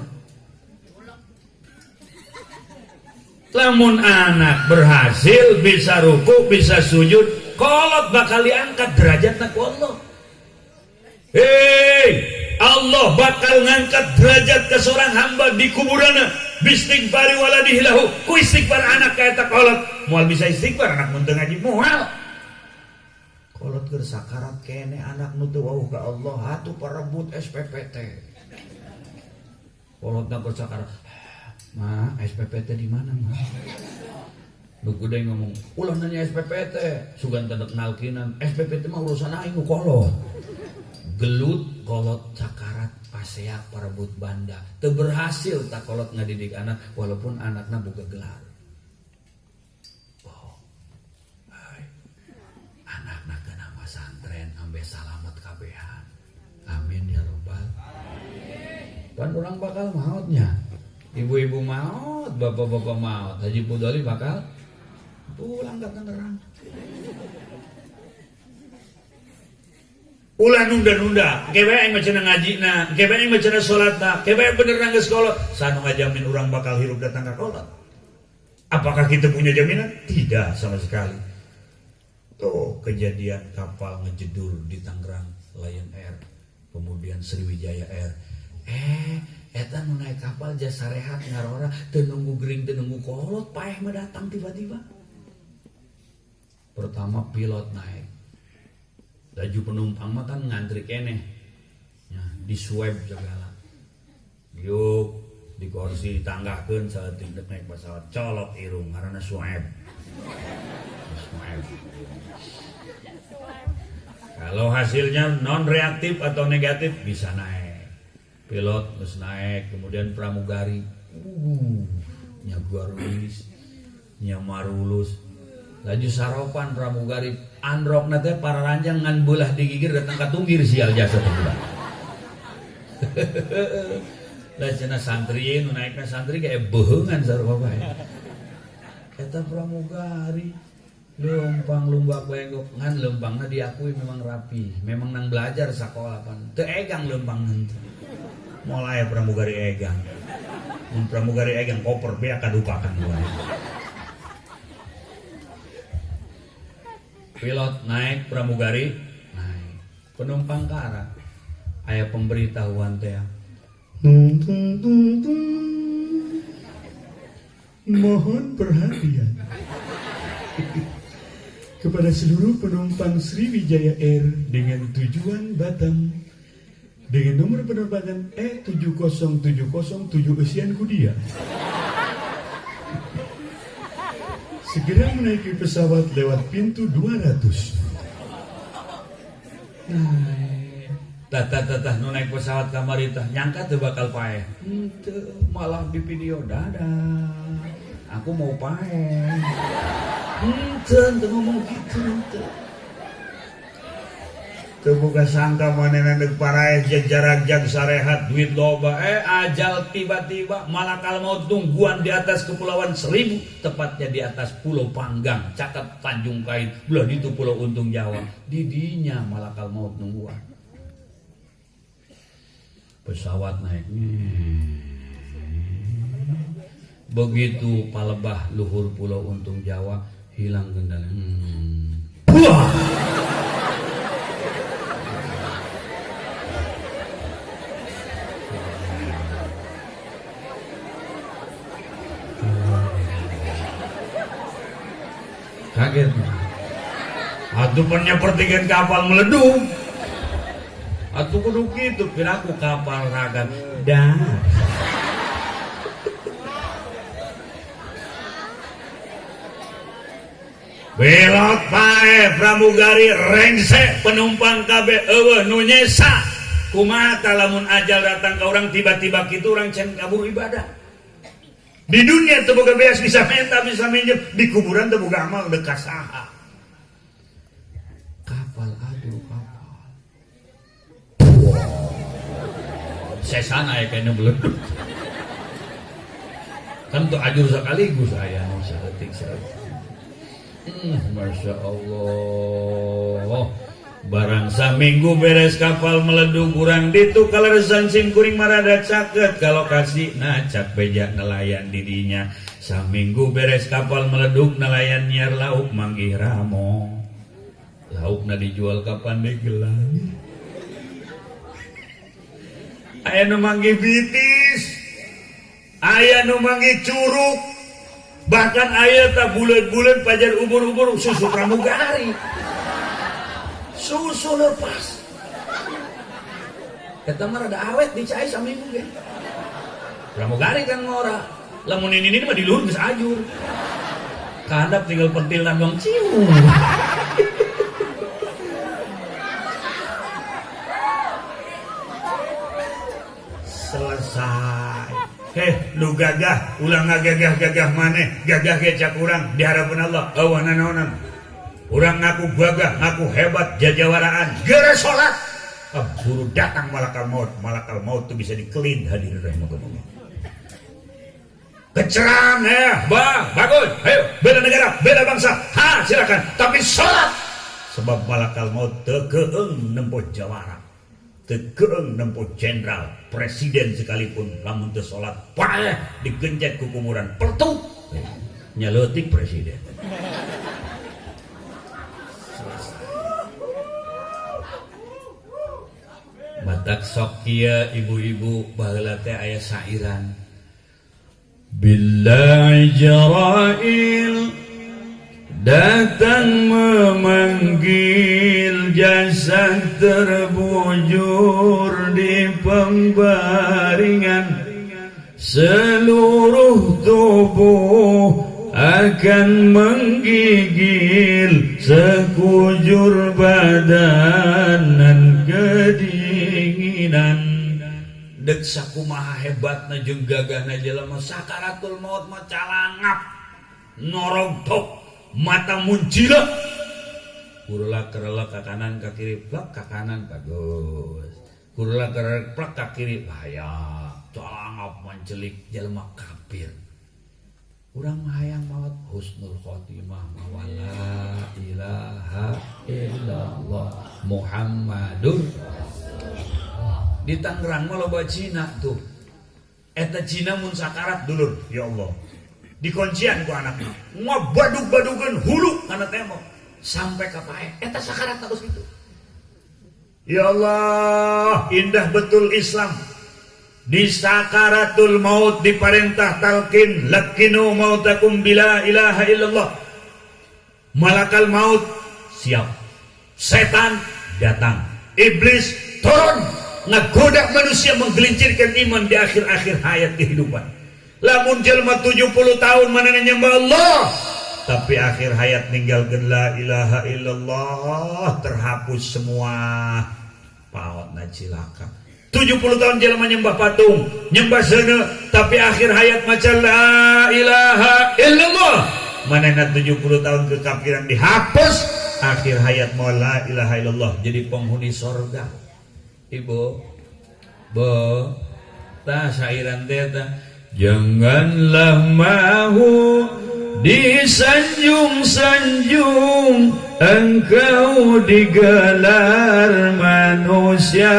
Lamun anak berhasil bisa ruku, bisa sujud, kolot bakal diangkat derajatna ku Allah. Hei, Allah bakal ngangkat derajat ke seorang hamba di kuburanna. Bistighfari waladihi lahu. Ku istighfar anak ka eta kolot. Moal bisa istighfar anak mun teu ngaji moal. Kolot keur sakarat kene anak nu teu wauh ka Allah, atuh parebut SPPT. Kolotna keur sakarat. Ma, SPPT di mana, Ma? Nu gede ngomong, ulah nanya SPPT, sugan teu nalkinan. SPPT mah urusan aing nu kolot. Gelut kolot sakarat pasea parebut banda. Teu berhasil tak kolot ngadidik anak walaupun anakna boga gelar. Oh. Hai. Anakna kena masantren ambe salamet kabehan. Amin ya robbal alamin. Pan urang bakal mautnya. Ibu-ibu maut, bapak-bapak maut, Haji Pudoli bakal pulang ke Tangerang. Ulah nunda-nunda, kewe aing mah cenah ngajina, kewe aing mah cenah salatna, kewe aing bener nanggeus kolot. Sanu ngajamin urang bakal hirup datang ka kolot. Apakah kita punya jaminan? Tidak sama sekali. Tuh kejadian kapal ngejedur di Tangerang, Lion Air, kemudian Sriwijaya Air. Eta nu naik kapal jasa rehat ngarora, teu nunggu gering, teu nunggu kolot, paeh mah datang tiba-tiba. Pertama pilot naik. Laju penumpang mah kan ngantri keneh. Ya, di swab segala. Yuk, Di kursi ditanggahkeun saeutik dek naik pesawat colok irung ngaranna Suaib. Suaib. Kalau hasilnya non reaktif atau negatif bisa naik. Pilot terus naik, kemudian pramugari. Nya garulis, nya marulus. Laju saropan pramugari androkna teh para ranjang ngan beulah digigir datang ka tunggir sial jasa teh budak. Lah cenah santri nu naekna santri kayak beheungan sarua bae. Eta pramugari leumpang lumbak lenggok ngan leumpangna diakui memang rapi, memang nang belajar sakola pan. Teu egang leumpang henteu. Mulai pramugari egang. Mun pramugari egang koper beak kadupakan wae. Pilot naik, pramugari naik. Penumpang ke arah aya pemberitahuan teh. Tung, tung, tung, tung. Mohon perhatian kepada seluruh penumpang Sriwijaya Air dengan tujuan Batam dengan nomor penerbangan E70707 Usian Kudia. Segera menaiki pesawat lewat pintu 200. Naik. Tah nu naik pesawat kamari tah nyangka teu bakal paeh. Henteu, malah di video dadah. Aku mau paeh. Henteu, teu ngomong kitu henteu. Teu boga sangka manehna deuk paraeh jeung jarak-jag sarehat duit loba. Ajal tiba-tiba malakal maut tungguan di atas kepulauan Seribu, tepatnya di atas Pulau Panggang, caket Tanjung Kait, belah ditu Pulau Untung Jawa. Di dinya malakal maut nungguan. Pesawat naik. Begitu palebah luhur Pulau Untung Jawa hilang kendali. Wah. Kaget. Atuh penyepertikan kapal meleduk. Atuh kudu kitu piraku kapal ragan. Dah. Belok pae pramugari rengsek penumpang kabeh eueuh nu nyesa. Kumaha tah lamun ajal datang ka urang tiba-tiba kitu urang can kabur ibadah. Di dunia teu boga beas bisa minta bisa minjem, di kuburan teu boga amal deuk ka saha. Kapal aduh kapal. Sesana ya kayaknya meleduk. Kan tuh ajur sekaligus aya nu saeutik saeutik. Masya Allah. Barang saminggu beres kapal meleduk urang ditu kaleresan sim kuring marada caket ka lokasi nacak beja nelayan didinya. Saminggu beres kapal meleduk nelayan nyiar lauk manggih ramo. Laukna dijual ka Pandeglang. Aya nu manggih bitis, aya nu manggih curug, bahkan aya tah buleud-buleud pajar ubur-ubur susu pramugari. Susu lepas. Eta mah rada awet dicai saminggu ge. Pramugari kan ngora. Lamun ini mah di luhur geus ajur. Kahandap tinggal pentilna doang cium. Selesai. Heh, lu gagah, ulah ngagagah-gagah maneh, gagah ge cak urang di harapan Allah. Eueuh nanaonan. Urang ngaku gagah, ngaku hebat, jajawaraan, geura salat. Keburu datang malakal maut, malakal maut itu bisa dikelin hadirin rahimakumullah. Keceran ya, bang, bagus, ayo bela negara, bela bangsa, ha silakan, tapi salat. Sebab malakal maut teu keung nempo jawara, teu keung nempo jenderal, presiden sekalipun lamun teu salat paeh digencet ku kuburan, pertuk nyaleutik presiden. Batak sok kieu ibu-ibu baheula teh aya sairan. Bila Ijrail datang memanggil jasad terbujur di pembaringan, Seluruh tubuh akan menggigil, sekujur badan nan kedinginan. Dek sakumaha hebatna jeung gagahna jelema, sakaratul maut mah calangap, norogtok, mata muncila, kurulak kerelak ka kanan ka kiri, plak ka kanan bagus, kurulak kerelak plak ka kiri bahaya, calangap mancelik jelema kafir. Urang mah hayang maot husnul khotimah, mawa la ilaha illallah Muhammadur. Di Tangerang mah loba Cina tuh. Eta Cina mun sakarat dulur, ya Allah, dikuncian ku anakna, ngabadug-badugeun hulu kana tembok sampai ka paeh. Eta sakarat terus gitu. Ya Allah, indah betul Islam. Di sakaratul maut diperintah talqin, laqinu mautakum bila ilaha illallah. Malakal maut siap, setan datang, iblis turun ngegoda manusia menggelincirkan iman di akhir-akhir hayat kehidupan. Lamun jelma 70 tahun mana nyembah Allah, tapi akhir hayat ninggalkan la ilaha illallah, terhapus semua, paotna cilaka. 70 tahun jelema nyembah patung, nyembah seuneu, tapi akhir hayat maca la ilaha illallah, manehna 70 tahun kekafiran dihapus, akhir hayat mau la ilaha illallah, jadi penghuni sorga. Ibu, bo, tah sairan teh tah. Janganlah mahu disanjung-sanjung, engkau digelar manusia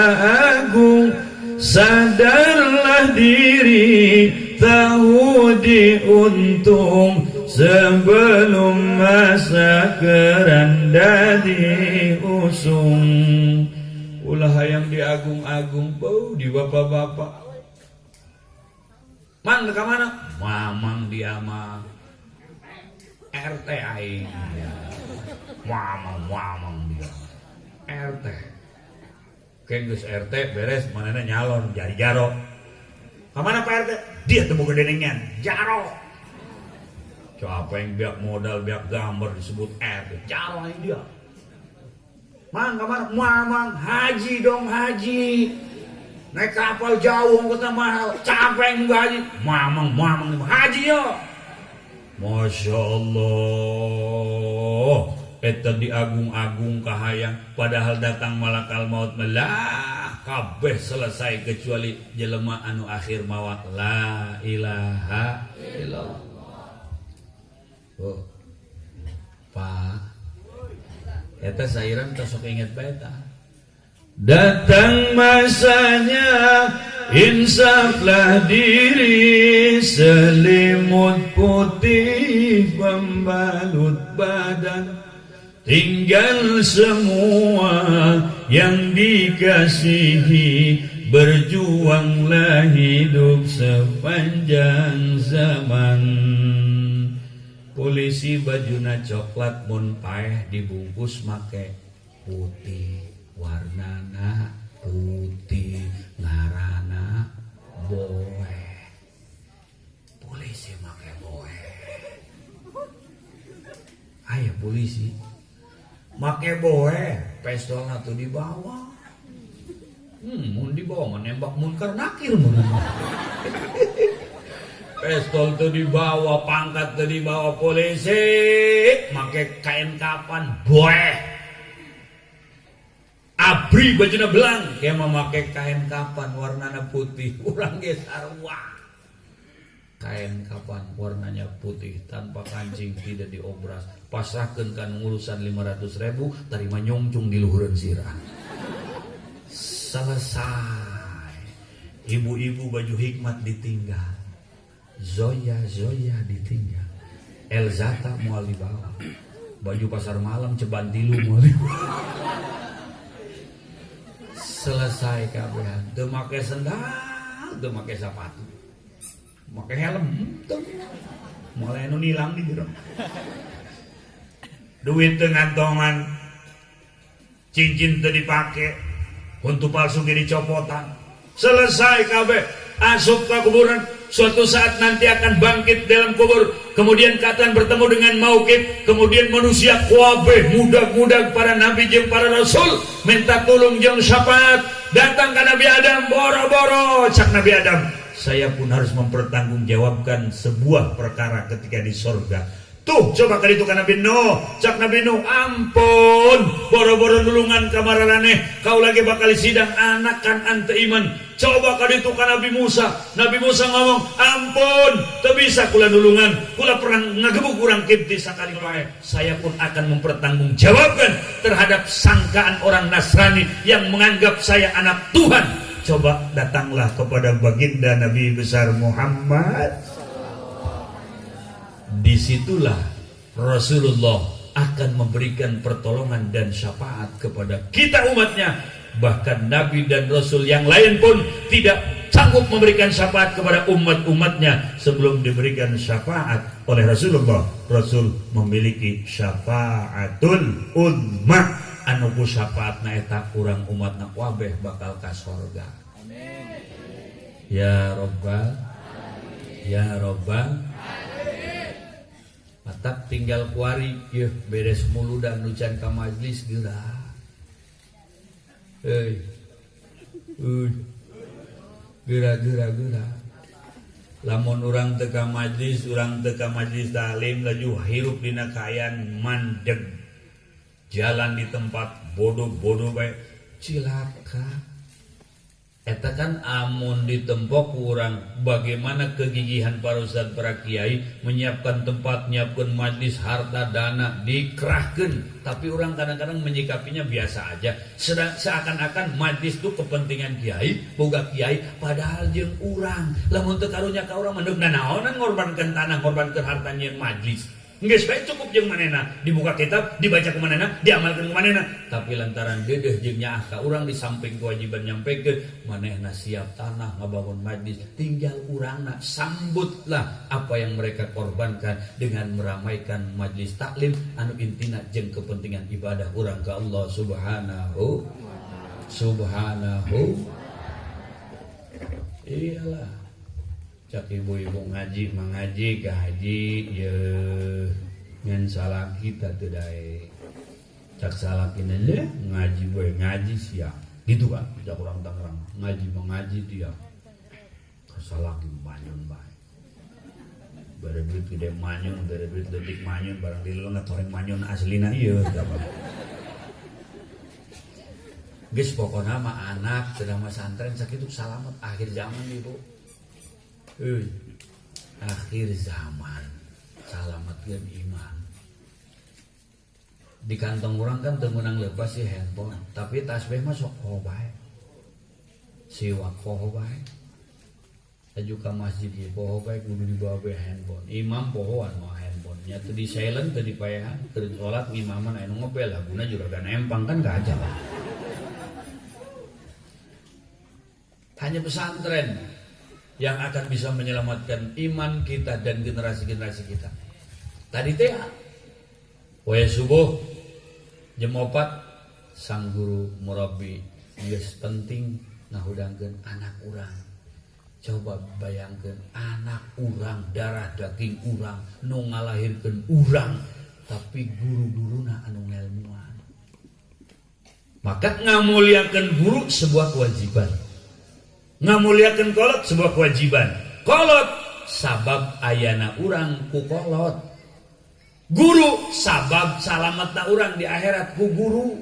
agung. Sadarlah diri, tahu diuntung, sebelum masa keranda diusung. Ulah hayang diagung-agung, bau di bapak-bapak. Mang ke mana? Mamang dia mah RT aing. Mamang mamang dia RT. Kayak geus RT beres, manehna nyalon jadi jaro. Kamana Pak RT? Dia temu gedenengan, jaro. Coba apa yang biak modal, biak gambar disebut RT, jaro aing dia. Mang kamana? Mamang haji dong haji. Naik kapal jauh, ongkosnya mahal, capek nunggu haji. Mamang mamang haji yo. Masya Allah, eta diagung-agung kahayang, padahal datang malakal maut melah kabeh selesai kecuali jelema anu akhir mawa la ilaha illallah. Oh, Pak, eta sairan tos sok inget bae tah. Datang masanya insaflah diri, selimut putih membalut badan, tinggal semua yang dikasihi, berjuanglah hidup sepanjang zaman. Polisi bajuna coklat, mun paeh dibungkus make putih, warnana putih, ngarana boe. Polisi make boe. Aya polisi make boe, pistolna tuh dibawa. Mun dibawa menembak munkar nakir mun. Pistol tuh dibawa, pangkat tuh dibawa, polisi make kain kapan boe. Abri bajuna belang, kayak memakai kain kapan warnanya putih, urang ge sarua. Kain kapan warnanya putih tanpa kancing, tidak diobras. Pasrahkeun kan urusan 500 ribu, tarima nyongcung di luhureun sirah. Selesai. Ibu-ibu baju Hikmat ditinggal. Zoya Zoya ditinggal. Elzata moal dibawa. Baju pasar malam ceban tilu moal dibawa. Selesai kabehan. Teu make sendal, teu make sepatu. Make helm teu. Moal anu nilang di jero. Duit teu ngantongan. Cincin teu dipake. Huntu palsu ge dicopotan. Selesai kabeh. Asup ka kuburan. Suatu saat nanti akan bangkit dalam kubur, kemudian akan bertemu dengan mauqif, kemudian manusia kuabeh mudah-mudah para nabi jeung para rasul minta tolong jeung syafaat. Datang ke Nabi Adam, boro-boro cak Nabi Adam, saya pun harus mempertanggungjawabkan sebuah perkara ketika di sorga. Tuh coba kali itu kan Nabi Nuh, cak Nabi Nuh, ampun, boro-boro nulungan ka mararaneh, kau lagi bakal sidang anak kan ante iman. Coba kali itu kan Nabi Musa, Nabi Musa ngomong, ampun, teu bisa kula nulungan, kula pernah ngagebuk urang Kipti sakali bae. Saya pun akan mempertanggungjawabkan terhadap sangkaan orang Nasrani yang menganggap saya anak Tuhan. Coba datanglah kepada baginda Nabi besar Muhammad. Disitulah Rasulullah akan memberikan pertolongan dan syafaat kepada kita umatnya. Bahkan Nabi dan Rasul yang lain pun tidak sanggup memberikan syafaat kepada umat-umatnya sebelum diberikan syafaat oleh Rasulullah. Rasul memiliki syafaatul ummah, anu ku syafaatna eta urang umatna kabeh bakal ka sorga. Ya Robbal, ya Robbal. Matak tinggal kuari yeuh beres muludan nu can ka majlis geura. Euy. Euy. Geura geura geura. Lamun urang teu ka majlis, urang teu ka majlis taklim laju hirup dina kaayaan mandeg. Jalan di tempat bodoh-bodoh bae cilaka. Eta kan amun ditempok kurang bagaimana kegigihan para ustad, para kiai menyiapkan tempat, menyiapkan majlis, harta dana dikerahkan, tapi orang kadang-kadang menyikapinya biasa aja. Sedang seakan-akan majlis itu kepentingan kiai, boga kiai, padahal jeung urang. Lamun teu karunya ka urang mendung naonan ngorbankeun tanah, ngorbankeun harta nyieun majlis. Geus bae cukup jeung manehna, dibuka kitab, dibaca ku manehna, diamalkeun ku manehna. Tapi lantaran deudeuh jeung nyaah ka urang di samping kewajiban nyampekeun, manehna siap tanah ngabangun majlis, tinggal urangna sambutlah apa yang mereka korbankan dengan meramaikan majlis taklim anu intina jeung kepentingan ibadah urang ka Allah Subhanahu Subhanahu. Iyalah. Cak ibu-ibu ngaji mengaji ke haji ye ngan salaki kita teu daek. Cak salaki aja ngaji gue ngaji siap gitu kan, cak orang Tangerang ngaji mengaji dia salaki manyun bae, bare duit gede manyun, bare duit leutik manyun, barang dileleng toreng manyun aslina ieu. Geus pokona mah anak teu masantren sakitu salamet akhir zaman ibu. Euy, akhir zaman salametkeun iman. Di kantong urang kan teu meunang leupas si handphone, tapi tasbih mah sok poho bae. Siwak poho bae. Laju ka masjid ieu poho bae kudu dibawa bae handphone. Imam pohoan mah handphone. Nya teu di silent, teu dipaehan, keur salat ngimaman aya nu ngebel laguna juragan empang kan kacau. Hanya pesantren yang akan bisa menyelamatkan iman kita dan generasi-generasi kita. Tadi teh waya subuh jam 4 sang guru murabbi geus penting ngahudangkeun anak urang. Coba bayangkeun anak urang, darah daging urang, nu ngalahirkeun urang, tapi guru-guruna anu ngelmuan. Maka ngamuliakeun guru sebuah kewajiban. Ngamuliakeun kolot sebuah kewajiban. Kolot sabab ayana urang ku kolot. Guru sabab salametna urang di akhirat ku guru.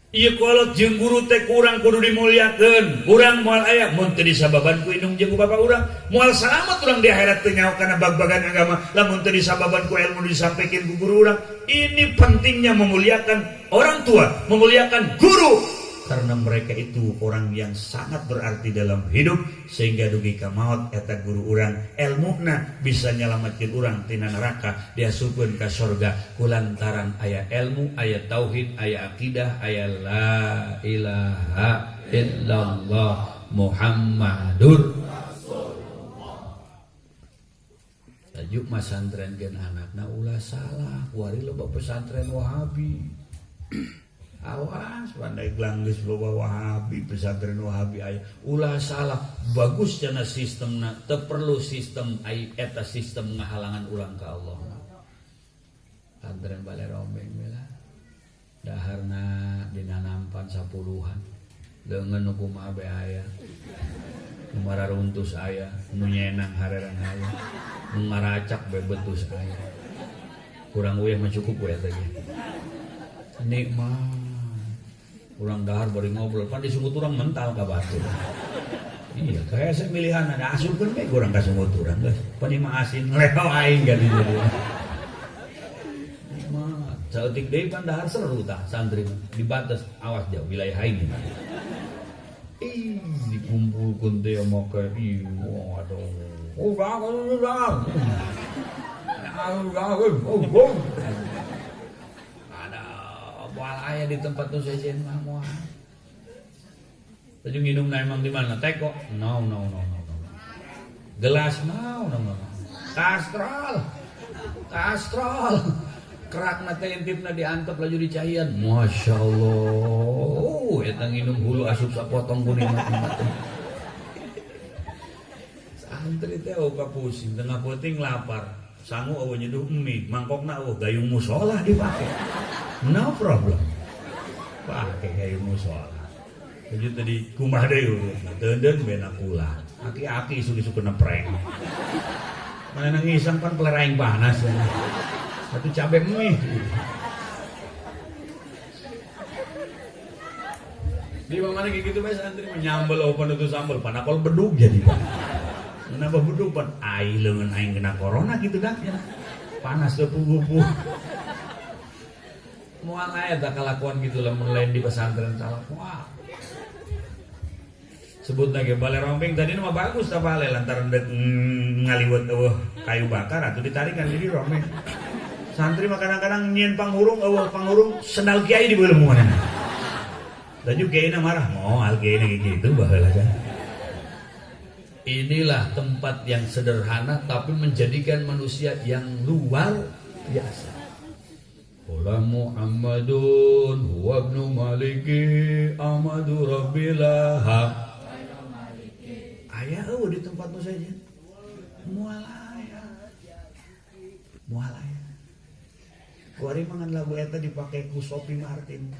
Ieu kolot jeung guru teh kurang kudu dimuliakeun. Urang moal aya mun teu disababan ku indung jeung ku bapa urang, moal salamet urang di akhirat teu nyaho kana bag-bagan agama lamun teu disababan ku ilmu disampaikan ku guru urang. Ini pentingnya memuliakan orang tua, memuliakan guru, karena mereka itu orang yang sangat berarti dalam hidup sehingga dugi ka maot eta guru urang elmuna bisa nyalametkeun urang tina neraka diasupkeun ka sorga kulantaran aya ilmu, aya tauhid, aya akidah, aya la ilaha illallah Muhammadur Rasulullah. Tajuk masantrenkeun anakna ulah salah, kuari loba pesantren Wahabi. Awas Pandeglang geus loba Wahabi, pesantren Wahabi aya. Ulah salah, bagus cenah sistemna, teu perlu sistem ai eta sistem ngahalangan urang ka Allah. Pesantren Bale Rombeng we lah. Daharna dina nampan sapuluhan. Leungeun nu kumaha be aya. Nu mararuntus aya, nu nyenang harerang aya, nu ngaracak be betus aya. Kurang uyah mah cukup we eta ge. Nikmat. Urang dahar bari ngobrol, pan disungut urang mental ka batur. Iya, kayak saya milihan ada asupkeun we urang ka sungut urang geus. Pan ieu mah asin leo aing ka dieu. Nikmat. Saeutik deui pan dahar seru tah santri mah. Dibatas awas jauh wilayah aing. Ih, dikumpulkeun teh make ih waduh. Oh, udah. Oh. Ada moal aya di tempat nu sejen mah moal. Tadi minum na emang di mana? Teko? No, no, no, no, no. Gelas no, no, no. Kastrol. Kastrol. Kerakna teh intipna diantep laju dicahian. Masya Allah. Eta nginum hulu asup sapotong kuning mati. Santri teh oka pusing, tengah peuting lapar. Sangu eueuh nyeduh mie, mangkokna eueuh gayung musola dipake. No problem. Pake gayung musola. Jadi tadi kumaha deui urutna, deundeun bena kula. Aki-aki isuk-isuk kena prank. Mana ngisang pan peler aing panas ya. Satu cabe mie. Di mana kayak gitu bae santri menyambel open itu sambel panakol bedug jadi pan. Kenapa bedug pan? Ai leungeun aing kena corona gitu dah ya. Panas teu puguh. Moal aya tah kalakuan gitu lamun lain di pesantren salah. Wah. Sebut lagi Bale Rombeng tadi mah bagus tah bale lantaran dek ngaliwet eueuh kayu bakar atuh ditarikan jadi rombeng. Santri mah kadang-kadang nyieun panghurung eueuh panghurung sendal kiai dibeuleum manehna. Laju kiaina marah, moal kiaina gitu baheula cenah. Inilah tempat yang sederhana tapi menjadikan manusia yang luar biasa. Qala Muhammadun huwa ibnu Maliki Ahmadu Rabbilah. Aya eueuh di tempat nu saja. Moal aya. Moal aya. Kuari mah ngan lagu eta dipake ku Sophie Martin.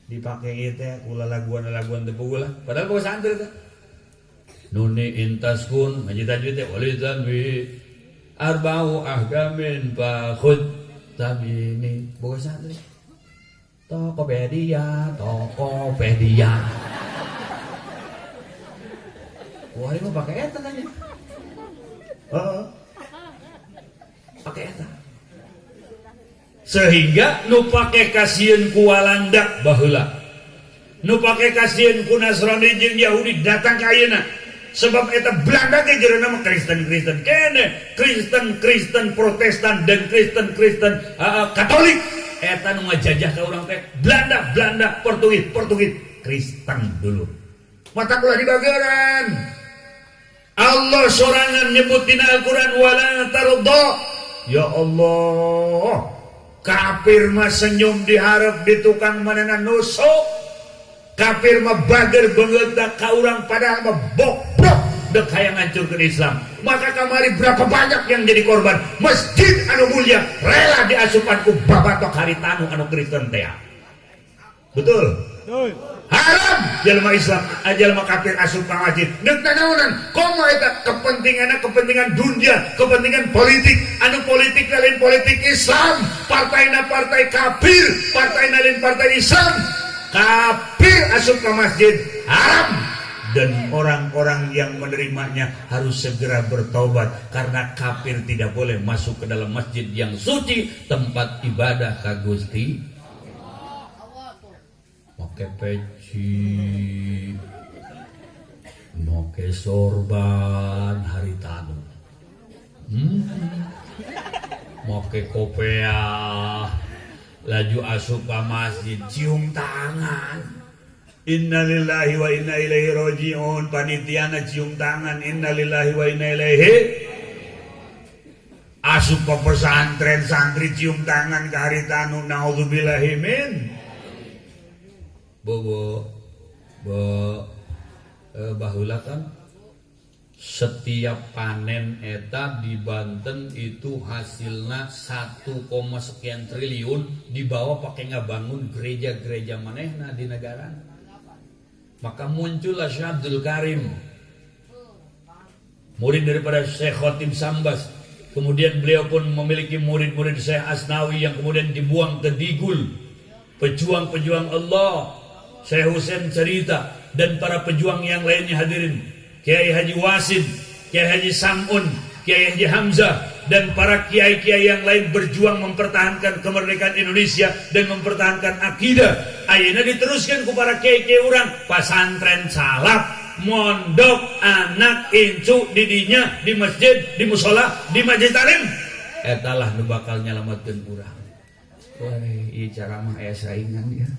Dipake ieu teh ku lalaguan-lalaguan teu puguh lah. Padahal boga santri teh. Nuni intaskun ngaji tajwid teh walizanbi arba'u ahkamin fakhud tabini boga santri. Tokopedia, Tokopedia. Wah, ini mah pakai eta tanya. Heeh. Pakai eta. Sehingga nu pake kasieun ku Walanda baheula. Nu pake kasieun ku Nasrani jeung Yahudi datang ka ayeuna. Sebab eta Belanda ge jerona mah Kristen-Kristen kene, Kristen-Kristen Protestan dan Kristen-Kristen Katolik. Eta nu ngajajah ka urang teh Belanda, Belanda, Portugis, Portugis, Kristen dulu. Mata ulah dibageran. Allah sorangan nyebut dina Al-Qur'an wala tarda. Ya Allah, kafir mah senyum diharap di tukang manehna nusuk. Kafir mah bager beungeutna ka urang padahal mah bobrok dek hayang ngancurkeun Islam. Maka kamari berapa banyak yang jadi korban masjid anu mulia rela diasupan ku babatok haritanu anu Kristen teh. Betul? Betul. Haram jelema Islam, jelema kafir asup ka masjid. Deuk nanaonan? Komo eta kepentinganna kepentingan dunia, kepentingan politik. Anu politik lain politik Islam, partaina partai kafir, partaina lain partai Islam. Kafir asup ka masjid haram. Dan orang-orang yang menerimanya harus segera bertobat karena kafir tidak boleh masuk ke dalam masjid yang suci, tempat ibadah ka Gusti. Make peci, make sorban haritanu, make kopeah, laju asup ka masjid cium tangan. Innalillahi wa inna ilaihi rajiun. Panitiana cium tangan. Innalillahi wa inna ilaihi. Asup ke pesantren santri cium tangan ke haritanu, naudzubillahi min. Bobo bo baheula kan setiap panen eta di Banten itu hasilnya 1, sekian triliun dibawa pakai ngabangun gereja-gereja manehna di negara. Maka muncullah Syekh Abdul Karim, murid daripada Syekh Khatib Sambas. Kemudian beliau pun memiliki murid-murid Syekh Asnawi yang kemudian dibuang ke Digul. Pejuang-pejuang Allah, Syekh Husain cerita dan para pejuang yang lainnya hadirin. Kiai Haji Wasid, Kiai Haji Samun, Kiai Haji Hamzah dan para kiai-kiai yang lain berjuang mempertahankan kemerdekaan Indonesia dan mempertahankan akidah. Ayeuna diteruskan ku para kiai-kiai urang pasantren salaf, mondok anak incu didinya di masjid, di musola, di majlis taklim. Etalah nu bakal nyalametkeun urang. Wah, ieu ceramah aya saingan ya.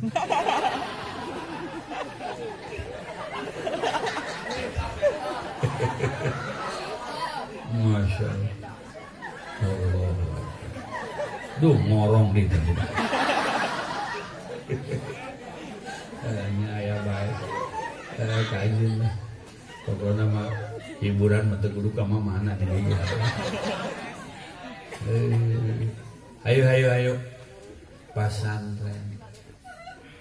Masya Allah. Allah. Duh, ngorong di tadi. Kayaknya aya bae. Kajeun lah. Pokoknya mah hiburan mah teu kudu ka mana di dieu. Ayo ayo ayo. Pasantren.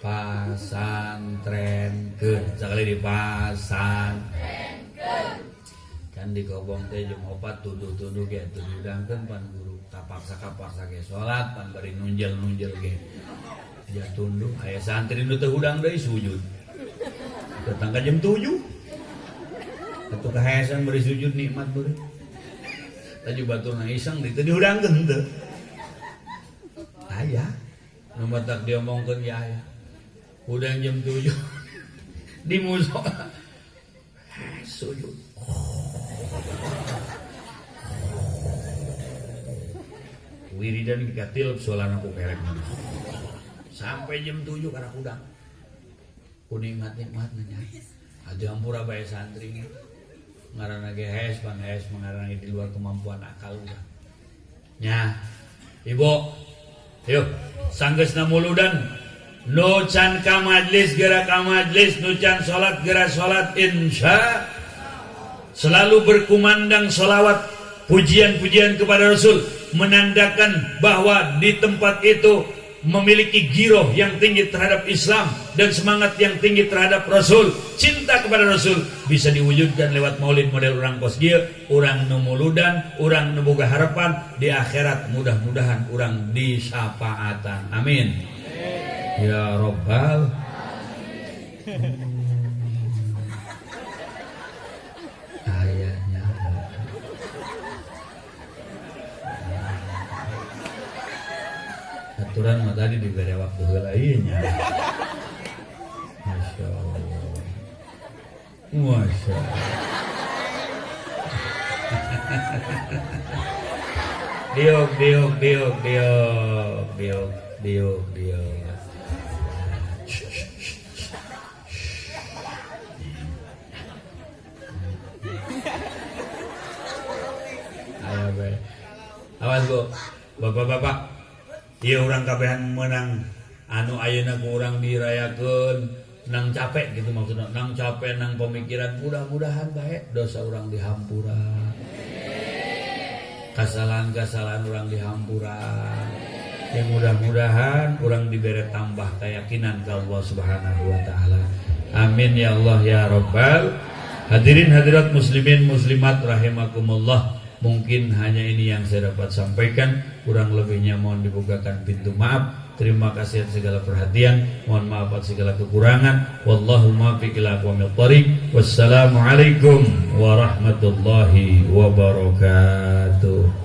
Pasantrenkeun. Sakali di pasantrenkeun. Kan di kobong teh jam 4 tuduh-tuduh ge teu diudangkeun pan guru kapaksa-kapaksa ge salat pan bari nunjel-nunjel ge. Ja tunduh aya santri nu teu hudang deui sujud. Datang ka jam 7. Atuh kahesan bari sujud nikmat beureum. Laju baturna iseng teu dihudangkeun teu. Aya nu matak diomongkeun ge aya. Hudang jam 7 di mushola sujud. Wiridan katil solana ku kerek sampai jam 7 karena hudang. Ku nikmat-nikmat nya. Aja hampura bae santri. Ngaranna ge hes pan hes mengarana di luar kemampuan akal urang. Nya. Ibu, yuk sanggeusna muludan nu can ka majlis geura ka majlis, nu can salat geura salat insya. Selalu berkumandang solawat, pujian-pujian kepada Rasul, menandakan bahwa di tempat itu memiliki giroh yang tinggi terhadap Islam dan semangat yang tinggi terhadap Rasul, cinta kepada Rasul bisa diwujudkan lewat maulid model urang kos kieu, urang nu muludan, urang nu boga harapan di akhirat mudah-mudahan urang disapaatan. Amin. Ya Rabbal. Ayahnya. Aturan mah tadi diberi waktu heula ieu nya. Masya Allah. Masya Allah. Diuk diuk diuk diuk diuk diuk diuk. Ayo bae. Awas Bu. Bapak-bapak, ieu urang kabehan menang anu ayeuna ku urang dirayakeun nang capek gitu maksudna, nang capek nang pemikiran mudah-mudahan bae dosa urang dihampura. Kesalahan-kesalahan urang dihampura. Ya mudah-mudahan urang diberi tambah keyakinan ke Allah Subhanahu wa taala. Amin ya Allah ya Rabbal. Hadirin hadirat muslimin muslimat rahimakumullah. Mungkin hanya ini yang saya dapat sampaikan. Kurang lebihnya mohon dibukakan pintu maaf. Terima kasih atas segala perhatian. Mohon maaf atas segala kekurangan. Wallahu muwaffiq ila aqwamit thariq. Wassalamualaikum warahmatullahi wabarakatuh.